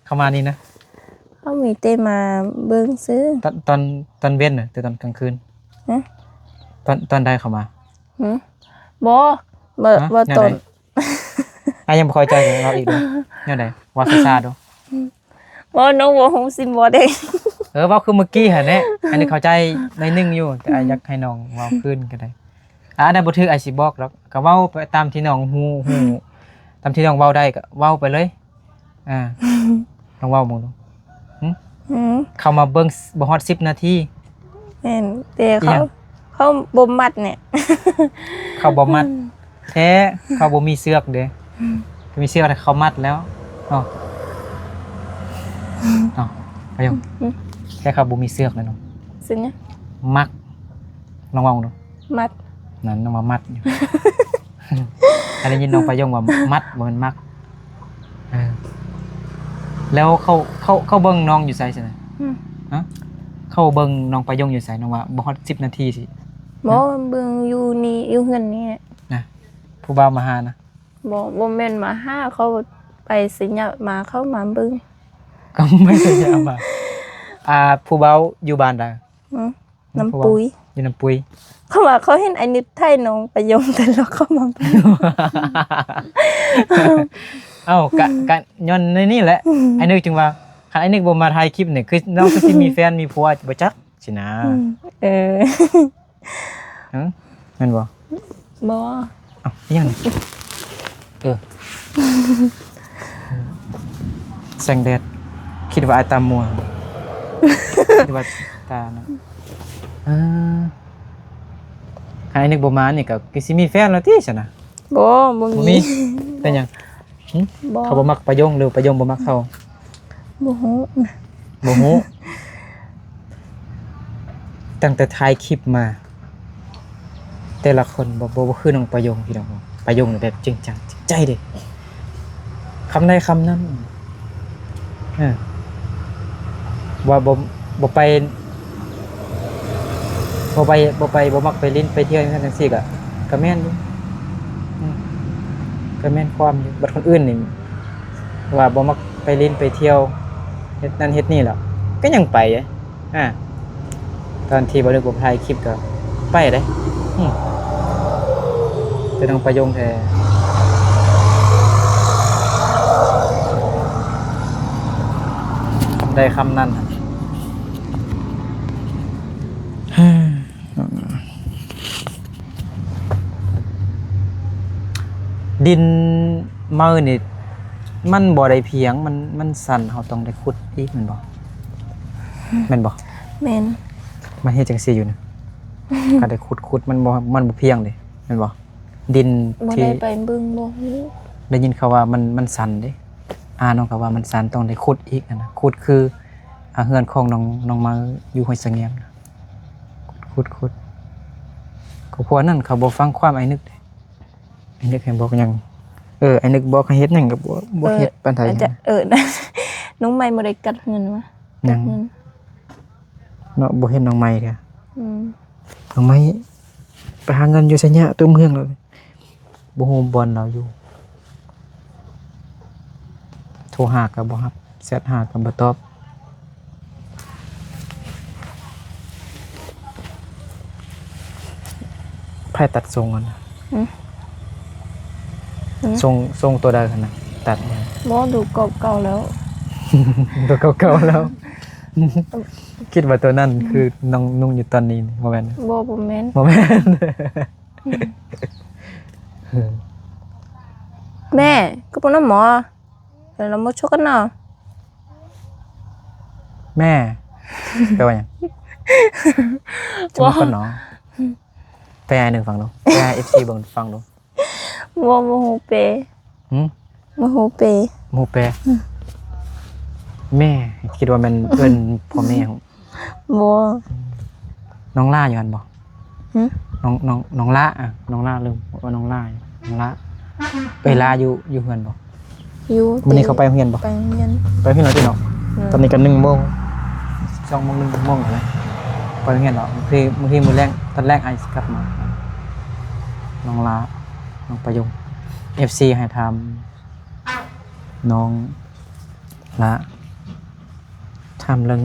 ເຂົ້າມານີ້ນະ? ເຂົາມີແຕ່ມາເບິ່ງຊື່. ຕອນ ຕອນ ຕອນເວັນນະ ຫຼືຕອນກາງຄືນ? ຫຶ? ຕອນ ຕອນໃດເຂົ້າມາ? ຫຶ? ບໍ່ ບໍ່ ຫະ? ບໍ່ ແນວໃດ? ຕອນ ອ້າຍຍັງບໍ່ເຂົ້າໃຈເລີຍ ເວົ້າອີກເດີ້ ແນວໃດ? ເວົ້າຊ້າໆດູ. ບໍ່ ນ້ອງບໍ່ຮູ້ຊິບອກເດ້. ເອີ ເວົ້າຄືມື້ກີ້ຫັ້ນແຫຼະ ອັນນີ້ເຂົ້າໃຈໜ້ອຍໜຶ່ງຢູ່ ແຕ່ອ້າຍຢາກໃຫ້ນ້ອງເວົ້າຄືນກໍໄດ້. ອ່າ ອັນໃດບໍ່ຖືກອ້າຍຊິບອກດອກ ກໍເວົ້າໄປຕາມທີ່ນ້ອງຮູ້ ຮູ້ ຕາມທີ່ນ້ອງເວົ້າໄດ້ກໍເວົ້າໄປເລີຍ. ອ່າ ລອງເວົ້າເບິ່ງດູ. ຫຶ? ຫື? ເຂົ້າມາເບິ່ງບໍ່ຮອດສິບນາທີ. ແມ່ນ ແຕ່ເຂົາ ອີຫຍັງ? ເຂົາບໍ່ມັດນີ້ ເຂົາບໍ່ມັດ. ແທ້ ເຂົາບໍ່ມີເຊືອກເດ້. ອືມ ຖ້າມີເຊືອກເຂົາມັດແລ້ວເນາະ. ເນາະ ປະໂຍງ. ອືມ ແທ້ເຂົາບໍ່ມີເຊືອກແລ້ວເນາະ. ເປັນຫຍັງ? ມັກ. ລອງເວົ້າເນາະ. ມັດ. ນັ້ນ ນ້ອງວ່າມັດຢູ່. ອັນໄດ້ຍິນນ້ອງປະໂຍງວ່າມັດ ບໍ່ແມ່ນມັກ. ເອີ ແລ້ວເຂົາ ເຂົາ ເຂົາເບິ່ງນ້ອງຢູ່ໃສຊັ້ນນະ? ຫຶ? ຮະ? ເຂົາເບິ່ງນ້ອງປະໂຍງຢູ່ໃສ? ນ້ອງວ່າບໍ່ຮອດສິບນາທີຊິ. ບໍ່ ຮະ? ເບິ່ງຢູ່ນີ້ ຢູ່ເຮືອນນີ້ນະ. ຜູ້ບ່າວມາຫານະ? ບໍ່ ບໍ່ແມ່ນມາຫາ ເຂົາໄປໄສຍະມາ ເຂົາມາເບິ່ງ. ກໍໄປໄສຍະມາ. ອ່າ ຜູ້ບ່າວຢູ່ບ້ານໃດ? ອືມ ນ້ຳປຸຍ. ຢູ່ນ້ຳປຸຍ. ເຂົາວ່າເຂົາເຫັນອ້າຍນຶກຖ່າຍນ້ອງປະໂຍງ ແຕ່ລະເຂົາມາເບິ່ງ. ເອົ້າ ກະ ກະຍ້ອນໃນນີ້ແຫຼະ ອ້າຍນຶກຈຶ່ງວ່າ ຄັນອ້າຍນຶກບໍ່ມາຖ່າຍຄລິບນີ້ ຄືນ້ອງຄືຊິມີແຟນມີຜົວບໍ່ຈັກຊີ້ນະ. ອືມ ເອີ ຫຶ? ແມ່ນບໍ່? ບໍ່. ເອົ້າ ອີຫຍັງນີ້? ເອີ ແສງແດດ ຄິດວ່າອ້າຍຕາມົວ ຄິດວ່າຕານັ້ນ. ເອີ ຄັນອ້າຍນຶກບໍ່ມານີ້ກໍຄືຊິມີແຟນແລ້ວຕິຊັ້ນນະ? ບໍ່ ບໍ່ມີ ບໍ່ມີ. ເປັນຫຍັງ? ຫຶ? ບໍ່ ເຂົາບໍ່ມັກປະໂຍງ ຫຼືປະໂຍງບໍ່ມັກເຂົາ? ບໍ່ຮູ້ ບໍ່ຮູ້. ຕັ້ງແຕ່ຖ່າຍຄລິບມາ ແຕ່ລະຄົນບໍ່ ບໍ່ ບໍ່ຄືນ້ອງປະໂຍງພີ່ນ້ອງ. ປະໂຍງນີ້ແບບຈິງຈັງຈິງໃຈເດ້ ຄຳໃດຄຳນັ້ນ. ເອີ ວ່າບໍ່ ບໍ່ໄປ ບໍ່ໄປ ບໍ່ໄປ ບໍ່ມັກໄປຫຼິ້ນໄປທ່ຽວຈັ່ງຊັ້ນຈັ່ງຊີ້ກະ ກະແມ່ນຢູ່. ອືມ ກະແມ່ນຄວາມຢູ່. ບັດຄົນອື່ນນີ້ ວ່າບໍ່ມັກໄປຫຼິ້ນໄປທ່ຽວ ເຮັດນັ້ນເຮັດນີ້ແຫຼະ ກໍຍັງໄປເດ້. ອາ ຕອນທີ່ບໍ່ໄດ້ກວມຖ່າຍຄລິບກໍໄປເດ້. ອືມ ແຕ່ນ້ອງປະໂຍງແທ້ ໄດ້ຄຳນັ້ນ. ດິນເໝີນີ້ ມັນບໍ່ໄດ້ພຽງ ມັນ ມັນຊັນ ເຮົາຕ້ອງໄດ້ຂຸດອີກແມ່ນບໍ່? ແມ່ນບໍ່? ແມ່ນ. ມັນເຮັດຈັ່ງຊີ້ຢູ່ນະ ກໍໄດ້ຂຸດ ຂຸດ ມັນບໍ່ ມັນບໍ່ພຽງເດ້ ແມ່ນບໍ່? ດິນ ບໍ່ໄດ້ໄປເບິ່ງ ບໍ່ຮູ້. ໄດ້ຍິນເຂົາວ່າມັນ ມັນຊັນເດ້ ອ່ານເຂົາວ່າມັນຊັນ ຕ້ອງໄດ້ຂຸດອີກຫັ້ນນະ. ຂຸດຄື ອ່າ ເຮືອນຂອງນ້ອງ ນ້ອງເໝີຢູ່ຫ້ວຍສະແງມນະ. ຂຸດ ຂຸດ ຂຸດ ກໍພວກນັ້ນເຂົາບໍ່ຟັງຄວາມອ້າຍນຶກເດ້. ອ້າຍນຶກໃຫ້ບອກຫຍັງ? ເອີ ອ້າຍນຶກບອກໃຫ້ເຮັດຫຍັງກໍບໍ່ ບໍ່ເຮັດປານໃດ. ເອີ ນ້ອງໃໝ່ບໍ່ໄດ້ກັດເຮືອນວະ? ຍັງ ເນາະ ບໍ່ເຫັນນ້ອງໃໝ່ເທື່ອ. ອືມ ນ້ອງໃໝ່ໄປຫາເງິນຢູ່ໄສຍະ ຕົວເມືອງແລ້ວ. ບໍ່ຮູ້ບ່ອນລາວຢູ່ ໂທຫາກໍບໍ່ຮັບ ແຊັດຫາກໍບໍ່ຕອບ. ໃຜຕັດຊົງຫັ້ນນະ? ຫື? ຊົງ ຊົງຕົວໃດຫັ້ນນະ ຕັດ? ບໍ່ ດູເກົ່າໆແລ້ວ ດູເກົ່າໆແລ້ວ. ຄິດວ່າຕົວນັ້ນ ອືມ ຄືນ້ອງນຸ່ງຢູ່ຕອນນີ້ ບໍ່ແມ່ນ? ບໍ່ ບໍ່ແມ່ນ ບໍ່ແມ່ນ. ແມ່ ຄືບໍ່ນຳໝໍ ດຽວເຮົາມາໂຊກັນເນາະ. ແມ່ ແປວ່າຫຍັງ? ຈະມາກັນເນາະ. ແປໃຫ້ໜຶ່ງຟັງດູ ແປໃຫ້ເອັຟຊີເບິ່ງຟັງດູ. ບໍ່ ບໍ່ຮູ້ແປ. ຫື? ບໍ່ຮູ້ແປ. ບໍ່ຮູ້ແປ. ອືມ ແມ່ ຄິດວ່າແມ່ນເອີ້ນພໍ່ແມ່. ບໍ່. ນ້ອງຫຼ້າຢູ່ຫັ້ນບໍ່? ຫຶ? ນ້ອງ ນ້ອງ ນ້ອງຫຼ້າ ອ່ະ ນ້ອງຫຼ້າ ລືມວ່ານ້ອງຫຼ້າ ນ້ອງຫຼ້າ. ເອີຍ ຫຼ້າຢູ່ ຢູ່ເຮືອນບໍ່? ຢູ່. ມື້ນີ້ເຂົາໄປໂຮງຮຽນບໍ່? ໄປໂຮງຮຽນ. ໄປໂຮງຮຽນແລ້ວຕິເນາະ. ອືມ ຕອນນີ້ກໍໜຶ່ງໂມງ ສອງໂມງ ໜຶ່ງໂມງແລ້ວ ໄປໂຮງຮຽນແລ້ວ. ບາງທີ ບາງທີມື້ແລງ ຕອນແລງອ້າຍຊິກັບມາ. ນ້ອງຫຼ້າ ນ້ອງປະໂຍງ ເອັຟຊີໃຫ້ຖາມ ນ້ອງລະ ຖາມເລື່ອງ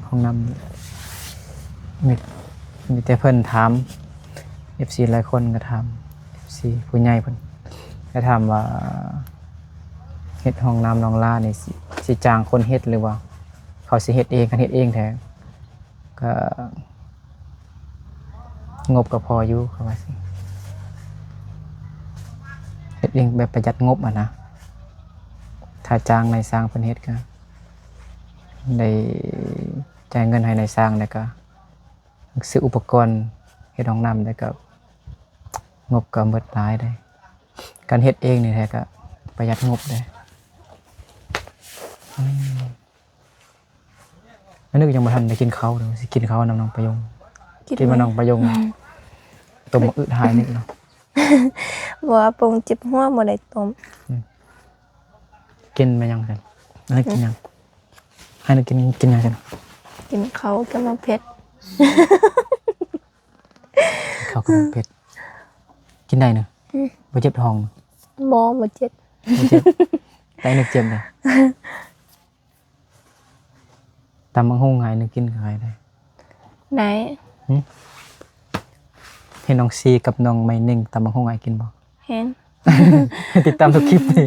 ຫ້ອງນ້ຳ ມີ ມີແຕ່ເພິ່ນຖາມ ເອັຟຊີຫຼາຍຄົນກໍຖາມ ເອັຟຊີຜູ້ໃຫຍ່ເພິ່ນກໍຖາມວ່າ ເຮັດຫ້ອງນ້ຳນ້ອງຫຼ້ານີ້ ຊິ ຊິຈ້າງຄົນເຮັດ ຫຼືວ່າເຂົາຊິເຮັດເອງ? ຄັນເຮັດເອງແທ້ ກໍງົບກໍພໍຢູ່ ເຂົາວ່າຊີ້ ເຮັດເອງແບບປະຢັດງົບຫັ້ນນະ. ຖ້າຈ້າງນາຍຊ່າງເພິ່ນເຮັດ ກໍໄດ້ຈ່າຍເງິນໃຫ້ນາຍຊ່າງ ແລ້ວກໍຊື້ອຸປະກອນເຮັດຫ້ອງນ້ຳ ແລ້ວກໍງົບກໍໝົດຫຼາຍເດ້. ການເຮັດເອງນີ້ແທ້ກໍປະຢັດງົບເດ້. ອືມ ອັນນີ້ກໍຍັງບໍ່ທັນໄດ້ກິນເຂົ້າເດ້ ຊິກິນເຂົ້ານຳນ້ອງປະຍົງ. ກິນ ກິນມາ ແມ່ ນ້ອງປະຍົງ ຕົ້ມບັກອຶດຫາຍນີ້ເນາະ. ບໍ່ ອາປົງເຈັບຫົວ ບໍ່ໄດ້ຕົ້ມ. ອືມ ກິນມາຫຍັງຊັ້ນ? ອັນນີ້ກິນຫຍັງ? ໃຫ້ໜູກິນ ກິນຫຍັງຊັ້ນ? ກິນເຂົ້າກັບໝາກເຜັດ. ເຂົ້າກັບໝາກເຜັດ ກິນໄດ້ເນາະ? ອືມ ບໍ່ເຈັບທ້ອງ? ບໍ່ ບໍ່ເຈັບ ບໍ່ເຈັບ. ແຕ່ໜູເຈັບເດ້. ຕຳບັກຫຸ່ງໃຫ້ໜູກິນກໍໄດ້. ໄດ້. ຫຶ? ເຫັນນ້ອງຊີກັບນ້ອງໄມເນັ່ງຕຳບັກຫຸ່ງໃຫ້ກິນບໍ່? ເຫັນ. ຕິດຕາມທຸກຄລິບນີ້.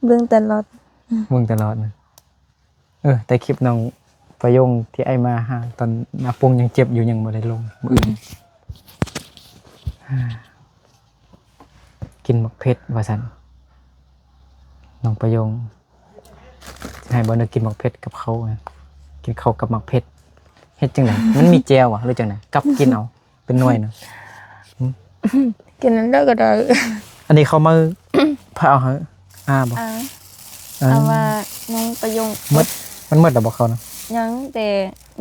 ເບິ່ງຕະຫຼອດ ເບິ່ງຕະຫຼອດນະ. ເອີ ແຕ່ຄລິບນ້ອງປະຍົງທີ່ອ້າຍມາຫາຕອນອາປົງຍັງເຈັບຢູ່ ຍັງບໍ່ໄດ້ລົງ. ມື້ອື່ນ ອືມ ກິນໝາກເຜັດວ່າຊັ້ນ ນ້ອງປະຍົງ. ໃຫ້ບ່າວນຶກກິນໝາກເຜັດກັບເຂົ້ານະ ກິນເຂົ້າກັບໝາກເຜັດ ເຮັດຈັ່ງໃດ? ມັນມີແຈ່ວຫວາ ຫຼືຈັ່ງໃດ? ກັບກິນເອົາ ເປັນໜ່ວຍນະ. ຫື? ກິນອັນໃດກໍໄດ້. ອັນນີ້ເຂົ້າມາ ພາເອົາໃຫ້ອາບໍ່? ອາ ເອີ ອາວ່ານ້ອງປະຍົງ ໝົດ ມັນໝົດແລ້ວບໍ່ເຂົ້ານະ? ຍັງ ແຕ່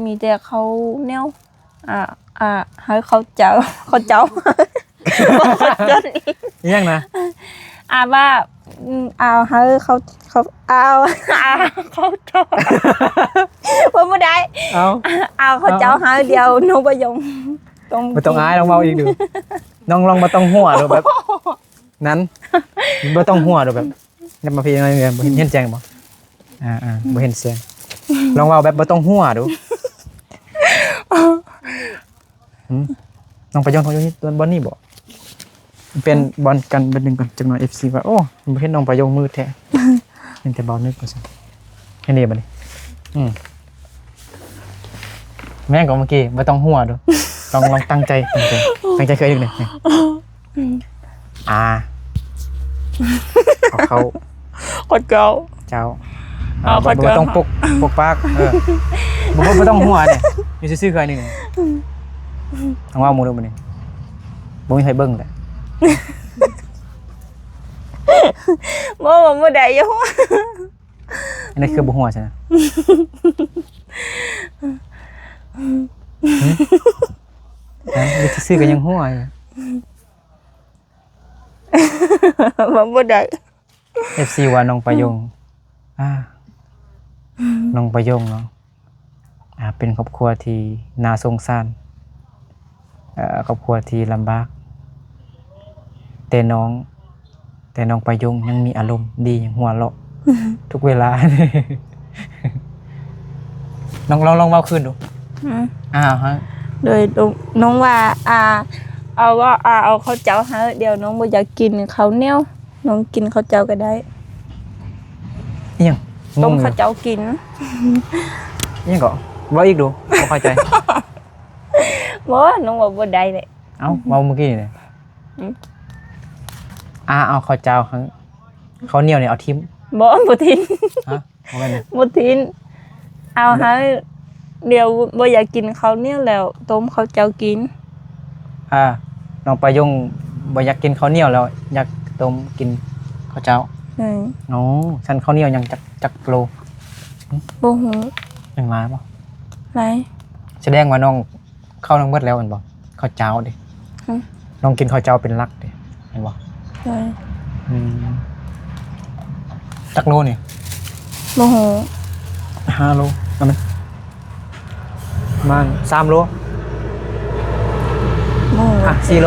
ມີແຕ່ເຂົ້າໜຽວ. ອາ ອາ ໃຫ້ເຂົ້າເຈົ້າ ເຂົ້າເຈົ້າ ບໍ່ເຂົ້າເຈົ້າອີ່ຫຍັງນະ? ອາວ່າ ອາໃຫ້ເຂົ້າ ເຂົ້າ ອາ ອາເຂົ້າເຈົ້າ ເວົ້າບໍ່ໄດ້. ເອົາ ອາເຂົ້າເຈົ້າໃຫ້ ດຽວນ້ອງປະຍົງ ບໍ່ຕ້ອງອາຍ ລອງເວົ້າອີກດູ. ນ້ອງລອງບໍ່ຕ້ອງຫົວດູ ແບບນັ້ນ ບໍ່ຕ້ອງຫົວດູ ແບບ ຍັບມາພີ້ໜ້ອຍໜຶ່ງ ບໍ່ເຫັນ ເຫັນແຈ້ງບໍ່? ອ່າໆ ບໍ່ເຫັນແສງ. ລອງເວົ້າແບບບໍ່ຕ້ອງຫົວດູ. ຫື? ນ້ອງປະຍົງ ນ້ອງປະຍົງຢູ່ບ່ອນນີ້ບໍ່? ປ່ຽນບ່ອນກັນບາດໜຶ່ງກ່ອນ ຈັກໜ່ອຍເອັຟຊີວ່າ ໂອ້ ບໍ່ເຫັນນ້ອງປະຍົງມືດແທ້ ເຫັນແຕ່ບ່າວນຶກວ່າຊັ້ນ. ເຫັນດີບໍ່ນີ້? ອືມ ແມ່ນກໍເມື່ອກີ້ ບໍ່ຕ້ອງຫົວດູ. ລອງ ລອງຕັ້ງໃຈ ຕັ້ງໃຈ ຕັ້ງໃຈຄືອີກໜຶ່ງ. ອາ ເອົາເຂົ້າ ເຂົ້າເຈົ້າ ເຈົ້າ ອາ ບໍ່ ບໍ່ຕ້ອງປົກ ປົກປາກ. ເອີ ບໍ່ ບໍ່ຕ້ອງຫົວເດ້ ຢູ່ຊື່ໆ ຄືໜຶ່ງ. ຕ້ອງເວົ້າໝູ່ເດີບັດນີ້ ບໍ່ມີໃຜເບິ່ງແຫຼະ. ບໍ່ ບໍ່ໄດ້ຢູ່. ອັນນີ້ຄືບໍ່ຫົວຊັ້ນນະ? ຫຶ? ຢູ່ຊື່ໆ ກໍຍັງຫົວຢູ່. ເວົ້າບໍ່ໄດ້. ເອັຟຊີວ່ານ້ອງປະຍົງ ອາ ນ້ອງປະຍົງເນາະ ອາ ເປັນຄອບຄົວທີ່ໜ້າສົງສານ ເອີ ຄອບຄົວທີ່ລຳບາກ ແຕ່ນ້ອງ ແຕ່ນ້ອງປະຍົງຍັງມີອາລົມດີ ຍັງຫົວເລາະ ທຸກເວລາ. ນ້ອງລອງ ລອງເວົ້າຄືນດູ. ອືມ ອາ ເອົາໃຫ້ ໂດຍ ນ້ອງວ່າ ອາ ເອົາວ່າ ອາ ເອົາເຂົ້າເຈົ້າໃຫ້ ດຽວນ້ອງບໍ່ຢາກກິນເຂົ້າໜຽວ ນ້ອງກິນເຂົ້າເຈົ້າກໍໄດ້. ອີ່ຫຍັງ? ຕົ້ມເຂົ້າເຈົ້າກິນ. ອີ່ຫຍັງເກາະ? ເວົ້າອີກດູ ບໍ່ເຂົ້າໃຈ. ບໍ່ ນ້ອງເວົ້າບໍ່ໄດ້ເລີຍ. ເອົ້າ ເວົ້າມື້ກີ້ນີ້. ອືມ ອາ ເອົາເຂົ້າເຈົ້າ ເຂົ້າໜຽວນີ້ເອົາຖິ້ມ. ບໍ່ ບໍ່ຖິ້ມ. ຮະ? ບໍ່ແມ່ນນະ? ບໍ່ຖິ້ມ. ເອົາໃຫ້ ດຽວບໍ່ຢາກກິນເຂົ້າໜຽວແລ້ວ ຕົ້ມເຂົ້າເຈົ້າກິນ. ອາ ນ້ອງປາຍົງບໍ່ຢາກກິນເຂົ້າໜຽວແລ້ວ ຢາກຕົ້ມກິນເຂົ້າເຈົ້າ. ເອີ ອໍ ຊັ້ນເຂົ້າໜຽວຍັງຈັກ ຈັກໂລ? ບໍ່ຮູ້. ຍັງຫຼາຍບໍ່? ຫຼາຍ. ສະແດງວ່ານ້ອງ ເຂົ້ານ້ອງເບິດແລ້ວແມ່ນບໍ່? ເຂົ້າເຈົ້າເດ້. ອືມ ນ້ອງກິນເຂົ້າເຈົ້າເປັນຫຼັກເດ້ ແມ່ນບໍ່? ໂດຍ. ອືມ ຈັກໂລນີ້? ບໍ່ຮູ້. ຫ້າໂລ ປະມານ ປະມານສາມໂລ. ບໍ່ຮູ້. ອ່ະ ສີ່ໂລ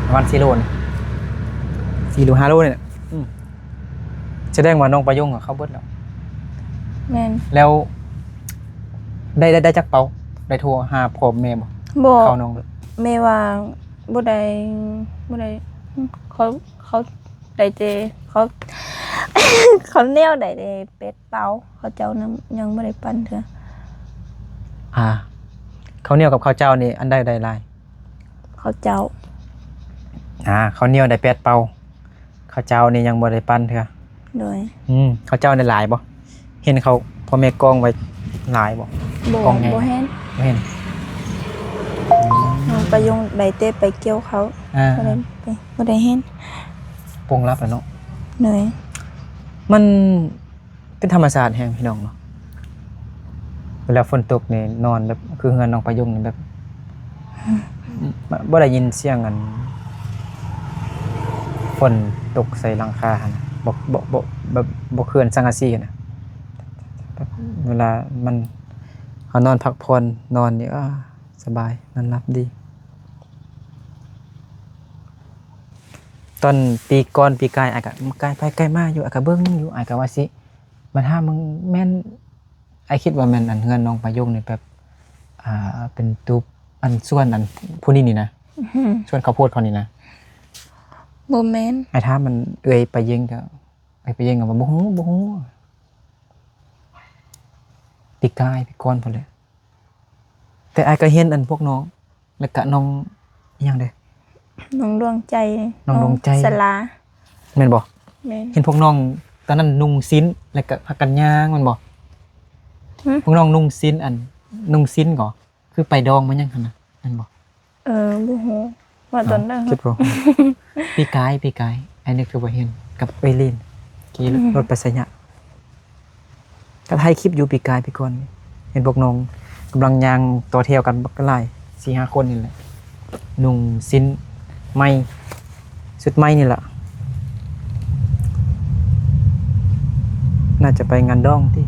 ປະມານສີ່ໂລນີ້ ສີ່ໂລ ຫ້າໂລນີ້ແຫຼະ. ອືມ ສະແດງວ່ານ້ອງປາຍົງເຂົ້າເບິດແລ້ວ. ແມ່ນ. ແລ້ວໄດ້ ໄດ້ ໄດ້ຈັກເປົາ? ໄດ້ໂທຫາພໍ່ແມ່ບໍ່? ບໍ່. ເຂົ້ານ້ອງເບິດ. ແມ່ວ່າບໍ່ໄດ້ ບໍ່ໄດ້ ເຂົາ ເຂົາ ໄດ້ແຕ່ເຂົ້າ ເຂົ້າໜຽວໄດ້ແຕ່ແປດເປົາ ເຂົ້າເຈົ້ານຳຍັງບໍ່ໄດ້ປັ້ນເທື່ອ. ອ່າ ເຂົ້າໜຽວກັບເຂົ້າເຈົ້ານີ້ ອັນໃດໄດ້ຫຼາຍ? ເຂົ້າເຈົ້າ. ອ່າ ເຂົ້າໜຽວໄດ້ແປດເປົາ ເຂົ້າເຈົ້ານີ້ຍັງບໍ່ໄດ້ປັ້ນເທື່ອ. ໂດຍ. ອືມ ເຂົ້າເຈົ້າໄດ້ຫຼາຍບໍ່? ເຫັນເຂົາ ພໍ່ແມ່ກອງໄວ້ຫຼາຍບໍ່? ບໍ່ ກອງໃຫຍ່ ບໍ່ເຫັນ ບໍ່ເຫັນ. ອືມ ນ້ອງປະຍົງໄດ້ແຕ່ໄປກ່ຽວເຂົ້າ. ອ່າ ບໍ່ໄດ້ໄປ ບໍ່ໄດ້ເຫັນ. ປົງລັບແລ້ວເນາະ. ໂດຍ. ມັນ ເປັນທຳມະຊາດແຮງພີ່ນ້ອງເນາະ. ເວລາຝົນຕົກນີ້ນອນແບບ ຄືເຮືອນນ້ອງປະຍົງນີ້ແບບ ບໍ່ໄດ້ຍິນສຽງອັນຝົນຕົກໃສ່ຫຼັງຄາຫັ້ນນະ ບໍ່ ບໍ່ ບໍ່ ແບບບໍ່ເຄື່ອນສັງກະສີຫັ້ນນະ. ແບບເວລາມັນ ເຮົານອນພັກຜ່ອນ ນອນນີ້ ອາ ສະບາຍ ນອນຫຼັບດີ. ຕອນປີກ່ອນ ປີກາຍ ອ້າຍກະ ກາຍໄປກາຍມາຢູ່ ອ້າຍກະເບິ່ງຢູ່ ອ້າຍກະວ່າຊິ ມາຖາມເບິ່ງ ແມ່ນ ອ້າຍຄິດວ່າແມ່ນອັນເຮືອນນ້ອງປະຍົງນີ້ແບບ ອ່າ ເປັນຕູບ ອັນສວນອັນຜູ້ນີ້ນີ້ນະ ອືຮຶ ສວນເຂົ້າໂພດເຂົານີ້ນະ. ບໍ່ແມ່ນ. ອ້າຍຖາມມັນເອື້ອຍປະເຢັງ ກໍເອື້ອຍປະເຢັງກໍວ່າບໍ່ຮູ້ ບໍ່ຮູ້ ປີກາຍ ປີກ່ອນພຸ້ນແຫຼະ. ແຕ່ອ້າຍກໍເຫັນອັນພວກນ້ອງ ແລ້ວກະນ້ອງອີ່ຫຍັງເດ້ ນ້ອງດວງໃຈ ນ້ອງດວງໃຈ ສາລາ ແມ່ນບໍ່? ແມ່ນ. ເຫັນພວກນ້ອງຕອນນັ້ນນຸ່ງສິ້ນ ແລ້ວກະພາກັນຍ່າງແມ່ນບໍ່? ຫຶ? ພວກນ້ອງນຸ່ງສິ້ນ ອັນນຸ່ງສິ້ນກໍຄືໄປດອງມາຫຍັງຫັ້ນນະ ແມ່ນບໍ່? ເອີ ບໍ່ຮູ້ວ່າຕອນໃດ ຄິດບໍ່ ປີກາຍ ປີກາຍ ອ້າຍນຶກຄືວ່າເຫັນກັບເອື້ອຍລີນຂີ່ ອືມ ລົດໄປໄຊຍະ. ກໍຖ່າຍຄລິບຢູ່ປີກາຍປີກ່ອນ ເຫັນພວກນ້ອງກຳລັງຍ່າງຕໍ່ແຖວກັນບັກຫຼາຍ ສີ່ຫ້າຄົນນີ້ແຫຼະ ນຸ່ງສິ້ນໃໝ່ ຊຸດໃໝ່ນີ້ລະ ໜ້າຈະໄປງານດອງຕິ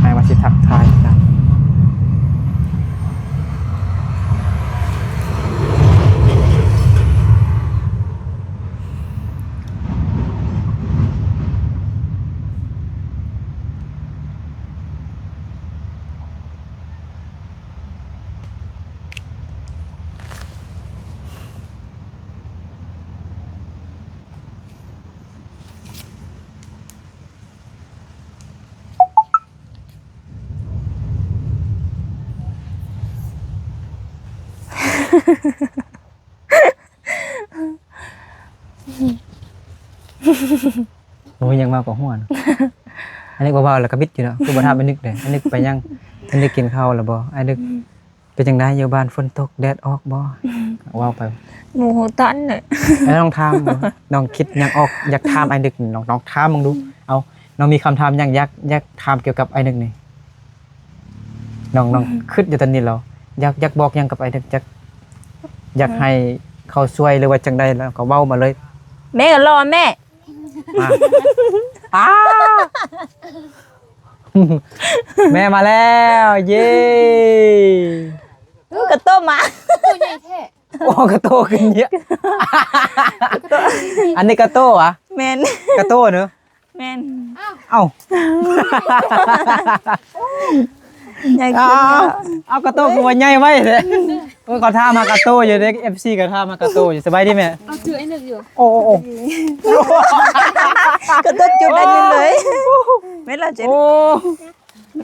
ໃຫ້ວ່າຊິທັກທາຍກັນ. ບໍ່ມີຫຍັງມາກວ່າຫົວນະ. ອັນນີ້ບໍ່ເວົ້າແລ້ວກໍບິດຢູ່ເນາະ ຄືບໍ່ຖາມອ້າຍນຶກເດ້. ອ້າຍນຶກໄປຍັງ? ອ້າຍນຶກກິນເຂົ້າແລ້ວບໍ່? ອ້າຍນຶກ ເປັນຈັ່ງໃດຢູ່ບ້ານ ຝົນຕົກແດດອອກບໍ່? ເວົ້າໄປ ໝູ່ຫູຕັນເນາະ. ເອີ ລອງຖາມເບິ່ງ ນ້ອງຄິດຫຍັງອອກ ຢາກຖາມອ້າຍນຶກ ນ້ອງ ນ້ອງຖາມເບິ່ງດູ. ເອົາ ນ້ອງມີຄຳຖາມຫຍັງຢາກ ຢາກຖາມກ່ຽວກັບອ້າຍນຶກນີ້? ນ້ອງ ນ້ອງຄຶດຢູ່ຕອນນີ້ແລ້ວ ຢາກ ຢາກບອກຫຍັງກັບອ້າຍນຶກ? ຢາກ ຢາກໃຫ້ເຂົາຊ່ວຍ ຫຼືວ່າຈັ່ງໃດ ແລ້ວກໍເວົ້າມາເລີຍ. ແມ່ກໍລໍແມ່ ອ່າ ອ່າ ແມ່ມາແລ້ວ ເຢ້. ເອີ ກະໂຕມາ ໂຕໃຫຍ່ແທ້. ໂອ້ ກະໂຕຂຶ້ນເຍອະ ອັນນີ້ກະໂຕຫວາ? ແມ່ນ ກະໂຕເນາະ. ແມ່ນ. ເອົ້າ ໃຫຍ່ຂຶ້ນແລ້ວ. ເອົາ ກະໂຕຄືວ່າໃຫຍ່ໄວແທ້. ໂອ້ຍ ເຂົາຖາມຫາກະໂຕຢູ່ເດ້ ເອັຟຊີກໍຖາມຫາກະໂຕຢູ່. ສະບາຍດີແມ່? ເອົາຈື່ໄອ້ໜຶ່ງຢູ່. ໂອ້ ໂອ້ ໂອ້ ກະໂຕຈຸດໄດ້ເງິນເລີຍ. ແມ່ນລະເຈັດ. ໂອ້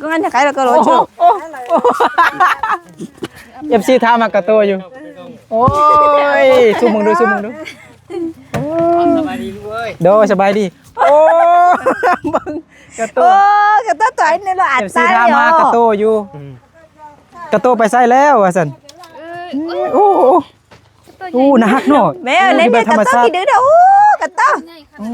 ກໍງານຈະຂາຍແລ້ວກໍໂລດ. ໂອ້ ເອັຟຊີຖາມຫາກະໂຕຢູ່. ໂອ້ຍ ຊູມເບິ່ງດູ ຊູມເບິ່ງດູ. ໂອ້ ສະບາຍດີລູກເອີຍ. ໂດຍ ສະບາຍດີ. ໂອ້ ເບິ່ງກະໂຕ. ໂອ້ ກະໂຕຕົວນີ້ລະ ເອັຟຊີຖາມຫາກະໂຕຢູ່. ກະໂຕໄປໃສແລ້ວວ່າຊັ້ນ. ໂອ້ ໂອ້ ໜ້າຮັກເນາະ. ແມ່ ເປັນແບບທຳມະຊາດ. ໂອ້ ກະໂຕ. ໂອ້